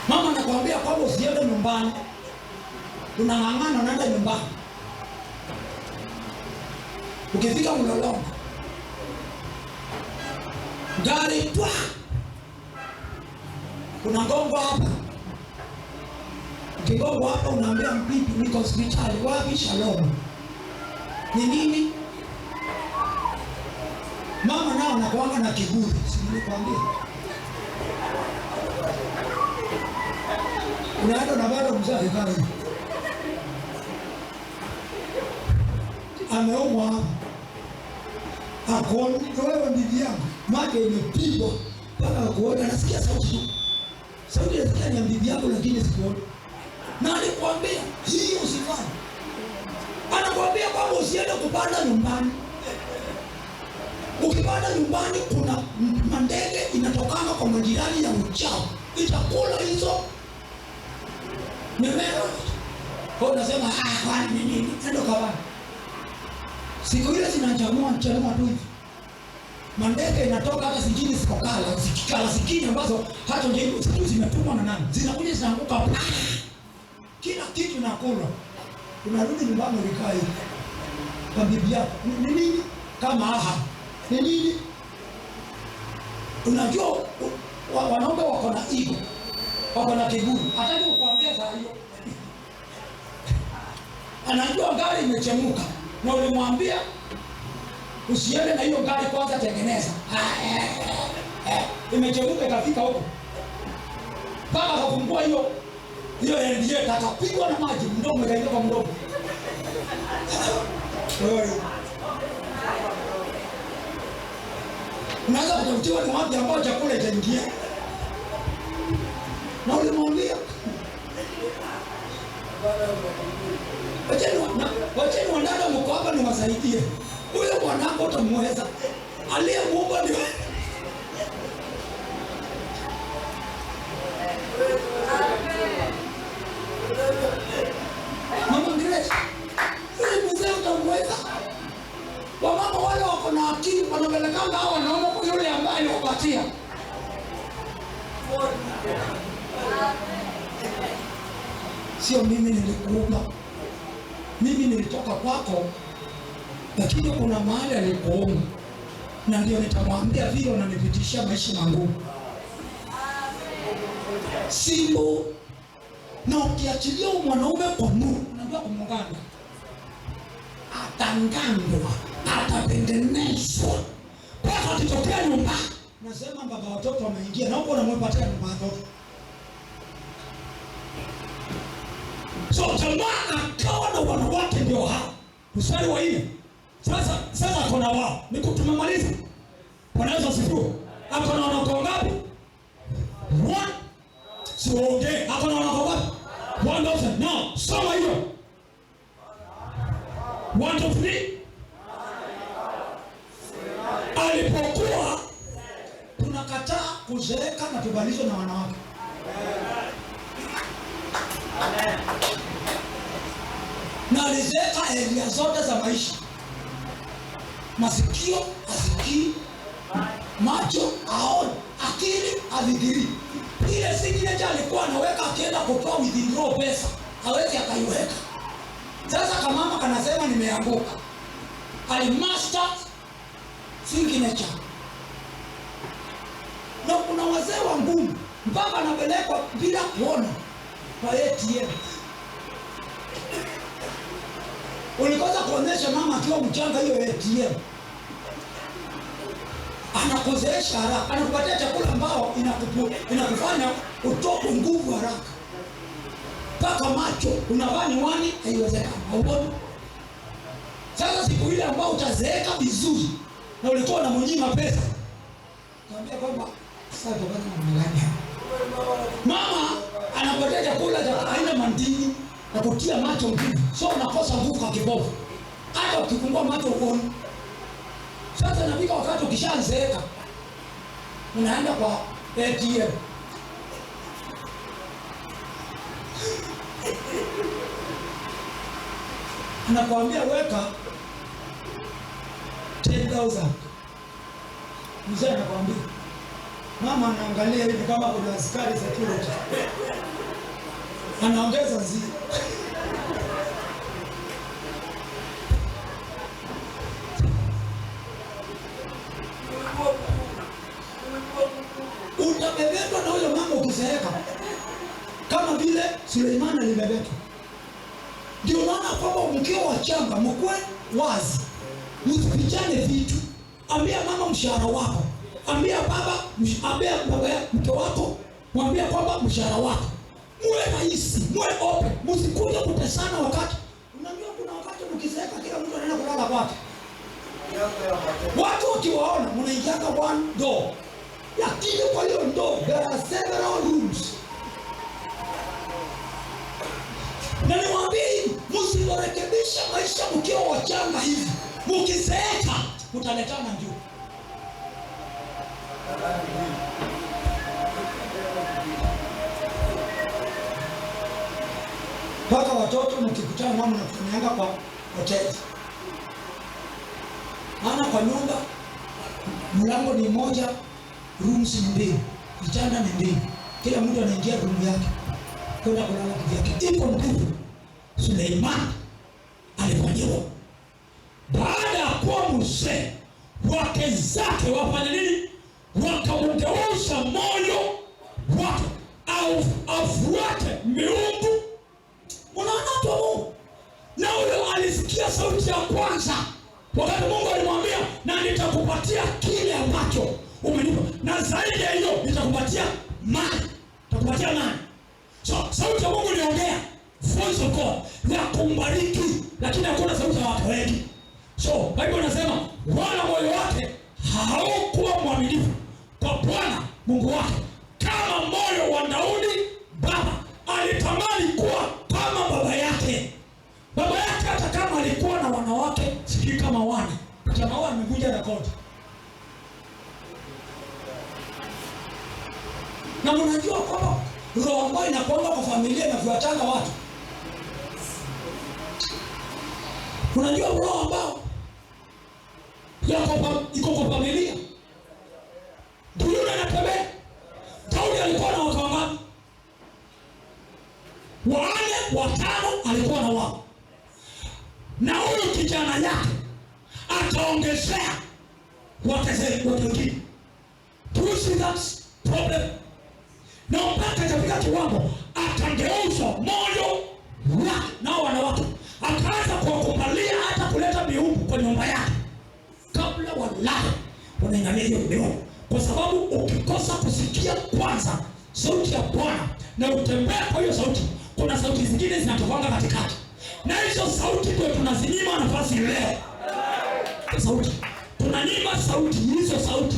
Mama anakuambia kwamba usiende nyumbani. Unang'ang'ana unaenda nyumbani. Ukifika Mlolongo, gari twa, kuna ngongo hapa. Ukigongo hapa unaambia mpipi niko hospitali. Wapi? Shalom. Ni nini? Mama nao anakuanga na kiburi, si nilikwambia? Unaenda na bado mzee akikaa hivi. Ameumwa hapa. Akuoni wewe bibi yangu, macho imepigwa mpaka akuona, anasikia sauti tu. Sauti nasikia ni ya bibi yako lakini sikuoni. Na alikwambia hii usifanye. Anakuambia kwamba usiende kupanda nyumbani. Ukipanda nyumbani kuna mandege inatokana kwa majirani ya uchao. Itakula hizo mimea. Kwa unasema kwani ni nini? Endo kawani. Siku ile zinachamua mchanua tu hivi. Mandege inatoka hata sijini zikokala, zikikala zingine ambazo hata ndio sijui zimetumwa na nani. Zinakuja zinaanguka. Kila kitu nakula. Unarudi nyumbani ulikaa hivi. Kwa bibi yako. Ni nini? Kama aha. Ni nini? Unajua wanaume wako na ego. Wako na kiburi. Hataki kukuambia saa hiyo. Anajua gari imechemuka. Na ulimwambia usiende na hiyo gari, kwanza tengeneza. Imechemuka ikafika huko. Mpaka akafungua hiyo radiator akapigwa na maji, mdomo ikaingia kwa mdomo. Wewe unaanza kutafutiwa ni wapi ambao chakula itaingia. Na ulimwambia wacheni wanadada mko hapa niwasaidie. Huyo mwanangu utamuweza. Aliyemuumba ni wewe. nitakupatia. Sio mimi nilikuumba, mimi nilitoka kwako, lakini kuna mahali alikuumba, na ndio nitamwambia vile unanipitishia maisha magumu. Simbo, na ukiachilia mwanaume kwa Mungu, unajua kumganda, atangandwa, atatengenezwa mpaka akitokea nyumba. Nasema baba watoto wameingia, na huko unamwepatia nyumba watoto. So jamaa akawa na wanawake ndio hao. Mstari wa 4. Sasa kuna wao. Niko tumemaliza. Bwana Yesu asifiwe. Ako na wanawake ngapi? 1. Siongee. Ako na wanawake ngapi? 1000. Now, soma hiyo. 1 2 3. Alipokuwa tunakataa kuzeeka na tubalizwe na wanawake. Amen. Na alizeeka elia zote za maisha. Masikio asikii, macho aone, akili afikiri. Ile signature alikuwa anaweka akienda kutoa withdraw pesa, hawezi akaiweka. Sasa kama mama kanasema nimeanguka, alimaster signature. Na kuna wazee wa ngumu mpaka anapelekwa bila kuona kwa ATM. Ulikosa kuonyesha mama akiwa mchanga hiyo ATM. Anakuzeesha haraka, anakupatia chakula ambao inakufanya utoke nguvu haraka. Paka macho unavaa miwani, haiwezekani. Hauoni. Sasa siku ile ambao utazeeka vizuri na ulikuwa unamnyima pesa, kaambia kwamba sasa tupate namna gani? Mama anakupatia chakula cha aina mandini na kutia macho nguvu. So unakosa nguvu kwa kibovu. Hata ukifungua macho uone. Sasa inafika wakati ukishazeeka unaenda kwa ATM. Anakuambia weka 10,000. Mzee anakuambia. Mama anaangalia hivi kama kuna askari security. Anaongeza zero. Utabebetwa na huyo mama ukizeeka, kama vile Suleiman alibebetwa. Ndio maana kwamba mkiwa wachanga mkwe wazi, msifichane vitu. Ambia mama mshahara wako, ambia baba, ambia baba mke wako, mwambie kwamba mshahara wako. Muwe rahisi, muwe open, msikuje kutesana wakati. Unajua kuna wakati mkizeeka kila mtu anaenda kulala kwake. Watu wakiwaona mnaingianga one door. Lakini kwa hiyo door there are several rooms. Na niwaambie hivi, msiporekebisha maisha mkiwa wachanga hivi, mkizeeka mtaletana juu. Mpaka watoto mkikutana nao mnakutanianga kwa hoteli. Maana kwa nyumba mlango ni moja, rooms ni mbili, vitanda ni mbili. Kila mtu anaingia room yake kwenda kulala kivyake. Iko nguvu Suleiman alifanyiwa. Baada ya kuwa mzee, wake zake wafanya nini? Wakamgeuza moyo wake au afuate miungu. Unaona watu wa Mungu? Na huyo alisikia sauti ya kwanza wakati Mungu alimwambia, na nitakupatia kile ambacho umenipa, na zaidi ya hiyo nitakupatia mali. Nitakupatia mali. So sauti ya Mungu iliongea, voice of God, ya kumbariki, lakini hakuna sauti ya watu wengi. So Bible inasema wala moyo wake haukuwa mwaminifu kwa Bwana Mungu wake kama moyo wa Daudi baba. Alitamani kuwa kama baba yake. Baba yake hata kama alikuwa na wanawake sijui kama wane, jamaa wao amevunja rekodi. Na mnajua kwamba roho ambayo inakuanga kwa familia inafuatanga watu. Unajua roho ambao iko kwa familia ndio wake watu wengine. Do you see that problem? Na mpaka ikafika kiwango akageuza moyo wake nao wanawake, akaanza kuwakubalia hata kuleta miungu kwa nyumba yake kabla walale, wanainamia hiyo miungu, kwa sababu ukikosa kusikia kwanza sauti ya Bwana na utembea kwa hiyo sauti, kuna sauti zingine zinatokanga katikati, na hizo sauti ndio tunazinyima nafasi leo. Sauti tunanyima sauti hizo, sauti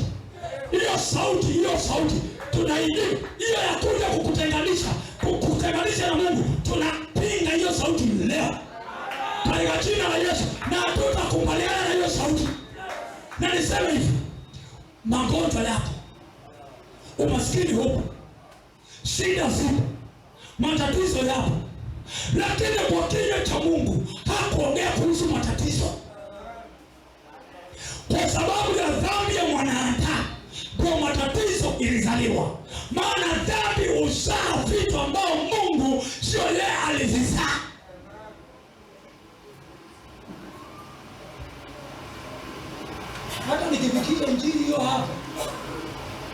hiyo, sauti hiyo, sauti tunainyima hiyo ya kuja kukutenganisha na Mungu. Tunapinga hiyo sauti leo katika jina la Yesu, na hatutakubaliana na hiyo sauti. Na niseme hivi, magonjwa yako, umaskini hupo, shida zipo, matatizo yapo, lakini kwa kinywa cha Mungu hakuongea kuhusu matatizo. Kwa sababu ya dhambi ya mwanadamu kwa matatizo ilizaliwa. Maana dhambi huzaa vitu ambao Mungu sio yeye alizizaa. Hata nikifikisha injili hiyo hapa,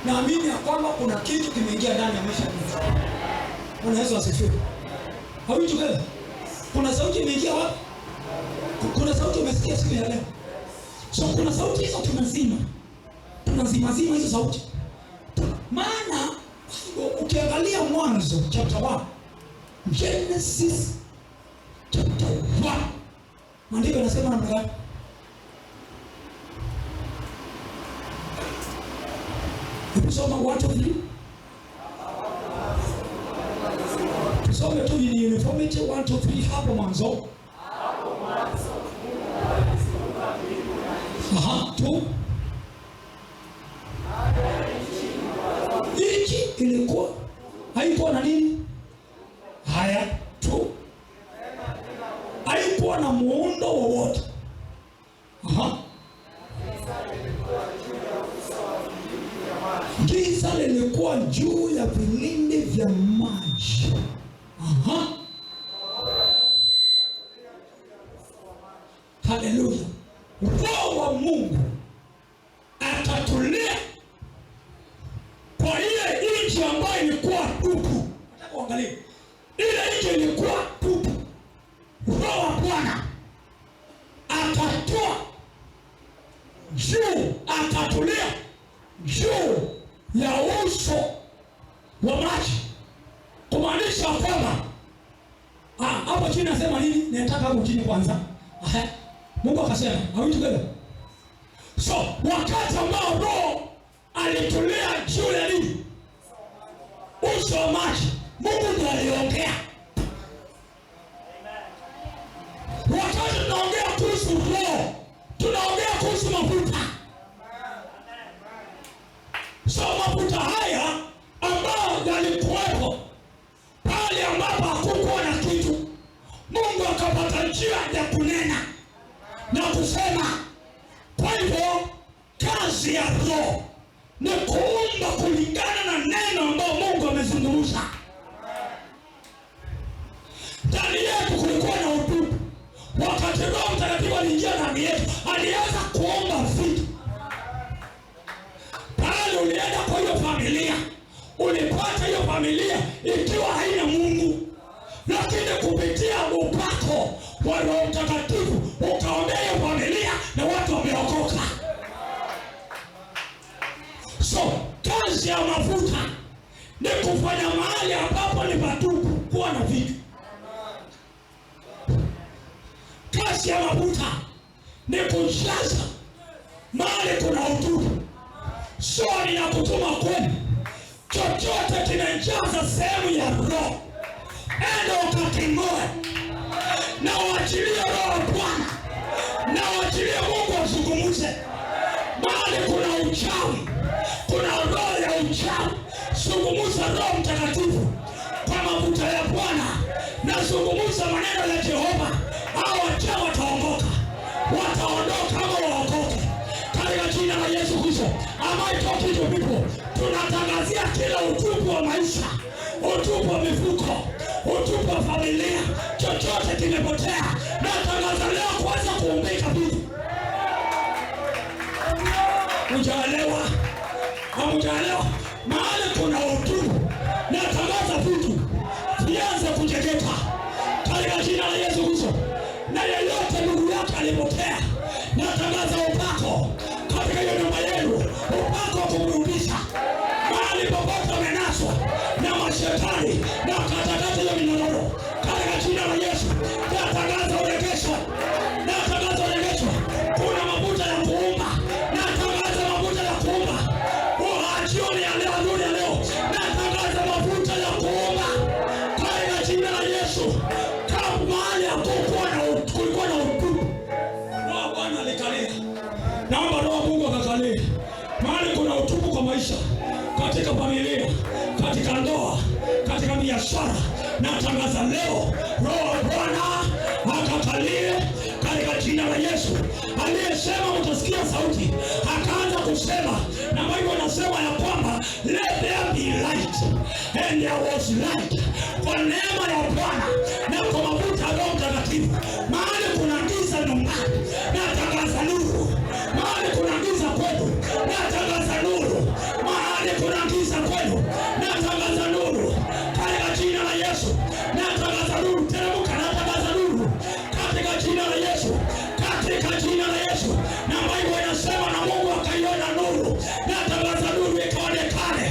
naamini ya kwamba kuna kitu kimeingia ndani ya maisha yetu. Bwana Yesu asifiwe. Are we together? Kuna sauti imeingia wapi? Kuna sauti umesikia siku ya leo. So kuna sauti hizo tunazima. Tunazimazima hizo sauti. Maana ukiangalia Mwanzo chapter 1, Genesis chapter 1, Maandiko yanasema namna gani? Hebu soma 1 2 3. Tusome tu in uniformity 1 2 3 hapo mwanzo. Aha, tu. Nchi ilikuwa haikuwa na nini? Haya, tu. Haikuwa na muundo wowote. Aha. Giza lilikuwa juu ya vilindi vya maji. Aha. Haleluya. Roho wa Mungu atatulia kwa ile nchi ambayo ilikuwa tupu. Nataka uangalie. Ile nchi ilikuwa tupu. Roho wa Bwana akatoa juu, akatulia juu ya uso wa maji, kumaanisha kwamba hapo chini nasema nini? Nataka hapo chini kwanza. Aha. Mungu akasema, are we together? So wakati ambao Roho alitulia juu ya nini? Uso wa maji, Mungu ndiye aliongea. Wakati tunaongea kuhusu Roho, tunaongea kuhusu mafuta. So mafuta haya ambayo yalikuwepo pale ambapo hakukuwa na kitu, Mungu akapata njia ya kunena na kusema. Kwa hivyo kazi ya Roho ni kuumba kulingana na neno ambalo Mungu amezungumza. Ndani yetu kulikuwa na utupu. Wakati Roho Mtakatifu aliingia ndani yetu, alianza kuomba vitu. Pale ulienda kwa hiyo familia, ulipata hiyo familia ikiwa haina Mungu, lakini kupitia upako wa Roho Mtakatifu ukaombea hiyo familia na watu wameokoka. So kazi ya mafuta ni kufanya mahali ambapo ni patupu kuwa na vitu. Kazi ya mafuta ni kujaza mahali kuna utupu. So ninakutuma kwenu, chochote kinajaza sehemu ya Roho, enda ukaking'oe na uachilie Roho wa Bwana na uachilie Mungu azungumze. Mahali kuna uchawi, kuna roho ya uchawi, zungumza Roho Mtakatifu kwa mafuta ya Bwana na zungumza maneno ya Jehova. Hao wachawi wataongoka, wataondoka ama waokoke katika jina la Yesu Kristo. Am I talking to people? Tunatangazia kila utupu wa maisha, utupu wa mifuko, utupu wa familia, chochote kimepotea, natangaza leo kuanza kuumbika vitu. Hujaelewa? Hamjaelewa? Mahali kuna utubu, natangaza vitu vianze kujengeka katika jina la Yesu Kristo. Na yeyote ndugu yake alipotea, natangaza upako katika hiyo nyumba yenu, upako wa kumrudisha mahali popote amenaswa na mashetani, na katakata hiyo minyororo katika jina la Yesu. Natangaza urejesho, natangaza urejesho. Kuna mafuta ya kuumba, natangaza mafuta ya kuumba. Oh, jioni ya leo, nuru ya leo, natangaza mafuta ya kuumba katika jina la Yesu. Kama mahali hakukuwa na kulikuwa na utupu, Roho wa Bwana alikalia. Naomba Roho wa Mungu akakalie mahali kuna utupu kwa maisha, katika familia, katika ndoa, katika biashara. Natangaza leo Roho wa Bwana akakalie katika jina la Yesu. Aliyesema mtasikia sauti, akaanza kusema, na Biblia inasema ya kwamba let there be light and there was light. Kwa neema ya Bwana na kwa mafuta ya Roho Mtakatifu, mahali kuna giza nyumbani, natangaza nuru. Mahali kuna giza kwenu, natangaza nuru. Mahali kuna giza kwenu, natangaza nuru katika jina la Yesu. Natangaza nuru, teremka, natangaza nuru katika jina la Yesu, katika jina la Yesu. Na Biblia inasema na Mungu akaiona nuru, natangaza nuru ikaonekane.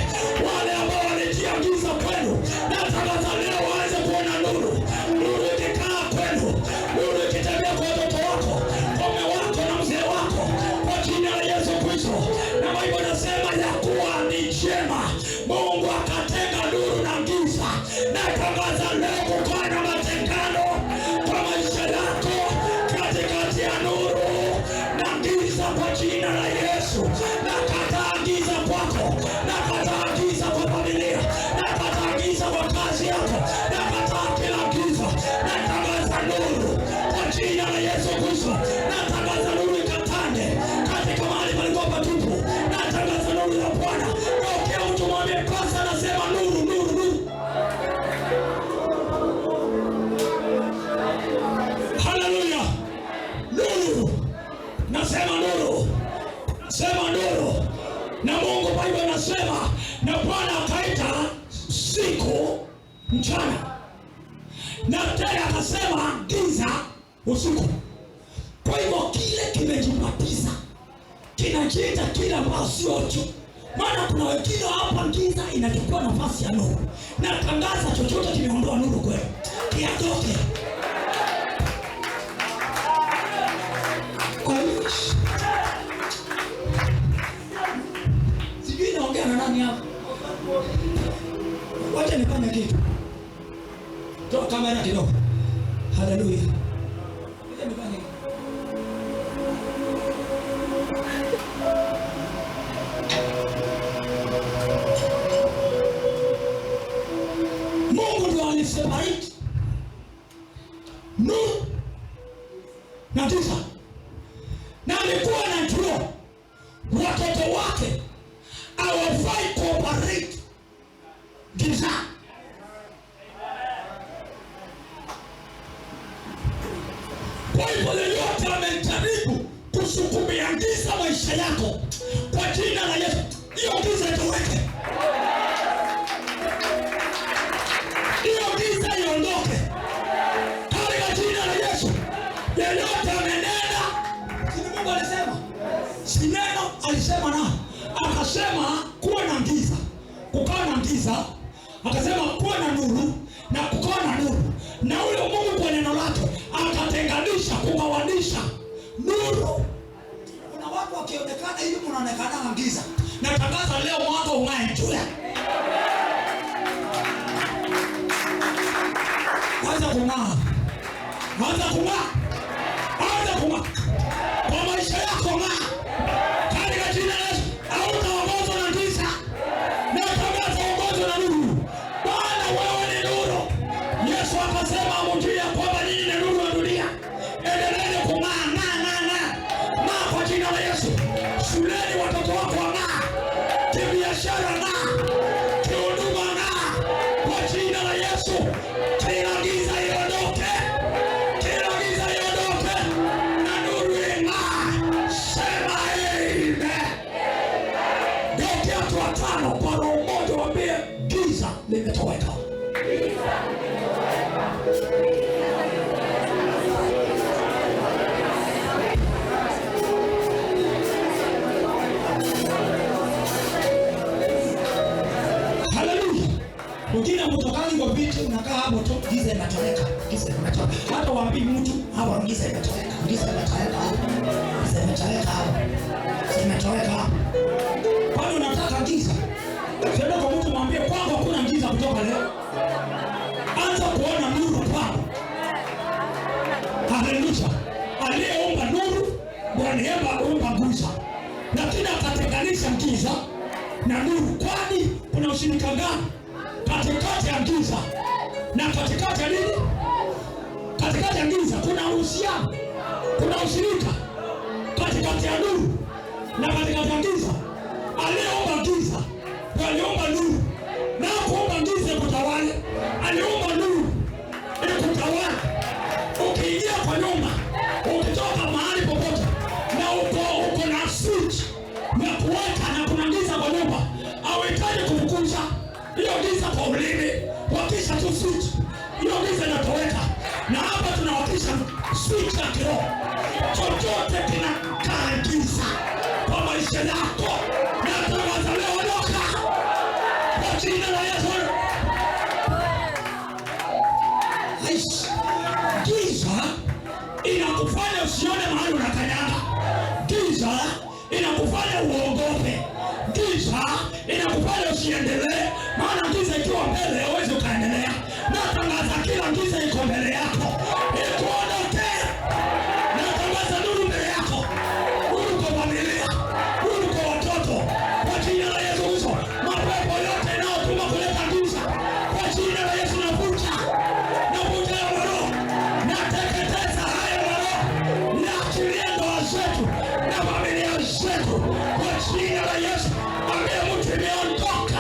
Wale ambao walitia giza kwenu, natangaza leo waanze kuona nuru. Nuru ikikaa kwenu, nuru ikitembea kwa watoto wako, kwa mume wako na mzee wako, kwa jina la Yesu Kristo. Na Biblia inasema ya kuwa ni njema. Mungu akatenga nuru na giza. Natangaza leo kukawa na matengano kwa maisha yako, katikati ya nuru na giza, kwa jina la Yesu. Nakataa giza kwako, nakataa giza kwa familia, nakataa giza kwa kazi yako, nakataa kila giza. Natangaza nuru kwa jina la Yesu Kristo. Natangaza nuru ikatande katika mahali palikuwa patupu. Natangaza nuru ya Bwana. Geukia mtu mwambie, pasta anasema nuru, nuru, nuru. Haleluya! Nuru, nasema nuru, sema nuru. Na Mungu, Biblia inasema na Bwana akaita siku mchana, na tena akasema giza usiku. Kwa hivyo kile kimejibatiza kinajiita kile ambayo siocho. Maana kuna wengine hapa giza inachukua nafasi ya nuru. Natangaza chochote kimeondoa nuru kwenu, kiatoke. Kwa hiyo sijui naongea na nani hapa. Wacha nifanye kitu. Toa kamera kidogo. Haleluya. Wacha nifanye kitu. Mungu ndio aliseparate nuru na giza, na alikuwa anajua watoto wake hawafai kuoperate giza. Kwa hivyo yeyote amejaribu kusukumia giza maisha yako, kwa jina la Yesu, hiyo giza itoweke, hiyo giza iondoke katika jina la Yesu. Yeyote amenena, si ni Mungu alisema, si neno alisema, na akasema kuwa na giza, kukawa na giza, akasema kuwa na nuru, na kukawa na nuru. Na huyo Mungu kwa neno lake akatenganisha, kugawanisha nuru. Kuna watu wakionekana hivi, mnaonekana na giza. Natangaza leo mwanga ung'ae juu yako. Anza kung'aa, anza kung'aa, anza kung'aa kwa maisha yako, ng'aa katika jina la Yesu. Hautaongozwa na giza, natangaza uongozwe na nuru. Bwana, wewe ni nuru. Yesu akasema, hamjui ya kwamba ninyi ni nuru ya dunia. Endeleeni kung'aa, ng'aa, ng'aa, ng'aa, ng'aa kwa jina la Yesu. Shuleni watoto wako wang'aa, kibiashara ng'aa, kihuduma ng'aa, kwa jina la Yesu. Kila giza iondoke, kila giza iondoke, na nuru ing'aa. Sema amen. Wengine mtokani kwa viti unakaa hapo tu, giza imetoweka, giza imetoweka. Hata waambii mtu hapo giza imetoweka, giza imetoweka hapo. Giza imetoweka hapo. Giza imetoweka hapo. Kwani unataka giza? Sema kwa mtu mwambie kwangu hakuna giza kutoka leo. Anza kuona nuru kwako. Haleluya. Aliyeumba nuru ndiye aliyeumba giza. Lakini akatenganisha giza na nuru. Kwani kuna ushirika gani katikati ya giza na katikati ya nini? Katikati ya giza kuna uhusiano, kuna ushirika katikati ya nuru na katikati ya giza. Aliyeumba giza ndiye aliumba nuru, na kuumba giza ikutawale, aliumba nuru ikutawale. Ukiingia kwa nyumba, ukitoka mahali popote na uko na switch ya kuweka na kuna giza kwa nyumba, hauhitaji kufukuza hiyo giza kwa ulimi. Wakisha tu switch, hiyo giza inatoweka. Na hapa tunawakisha switch ya kiroho. Chochote kinakaa giza kwa maisha yako, natangaza leo, ondoka kwa jina la Yesu. Giza inakufanya usione mahali unakanyaga. Giza inakufanya uogope. Giza inakufanya usiendelee, maana giza ikiwa mbele huwezi ukaendelea. Natangaza kila giza iko mbele yako ikuondoke. Natangaza nuru mbele yako, nuru kwa familia, nuru kwa watoto, kwa jina la Yesu Kristo. Mapepo yote yanayotuma kuleta giza, kwa jina la Yesu navuta, navuta ya maroho, nateketeza haya maroho, naachilia ndoa zetu na familia zetu kwa jina la Yesu. Ambia mtu imeondoka.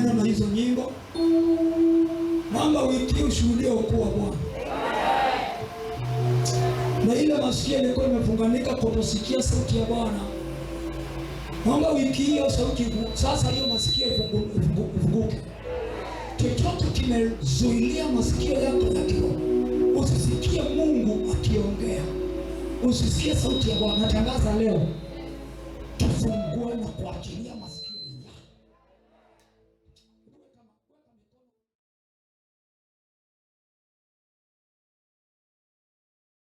Pambana na hizo nyimbo. Naomba wiki ushuhudie ukuu wa Bwana. Na ile masikio ilikuwa imefunganika kutosikia sauti ya Bwana. Naomba wiki hiyo sauti sasa hiyo masikio ifunguke. Chochote kimezuilia masikio yako ya kiroho, usisikie Mungu akiongea, usisikie sauti ya Bwana. Natangaza leo, tufungue na kuachilia masikio.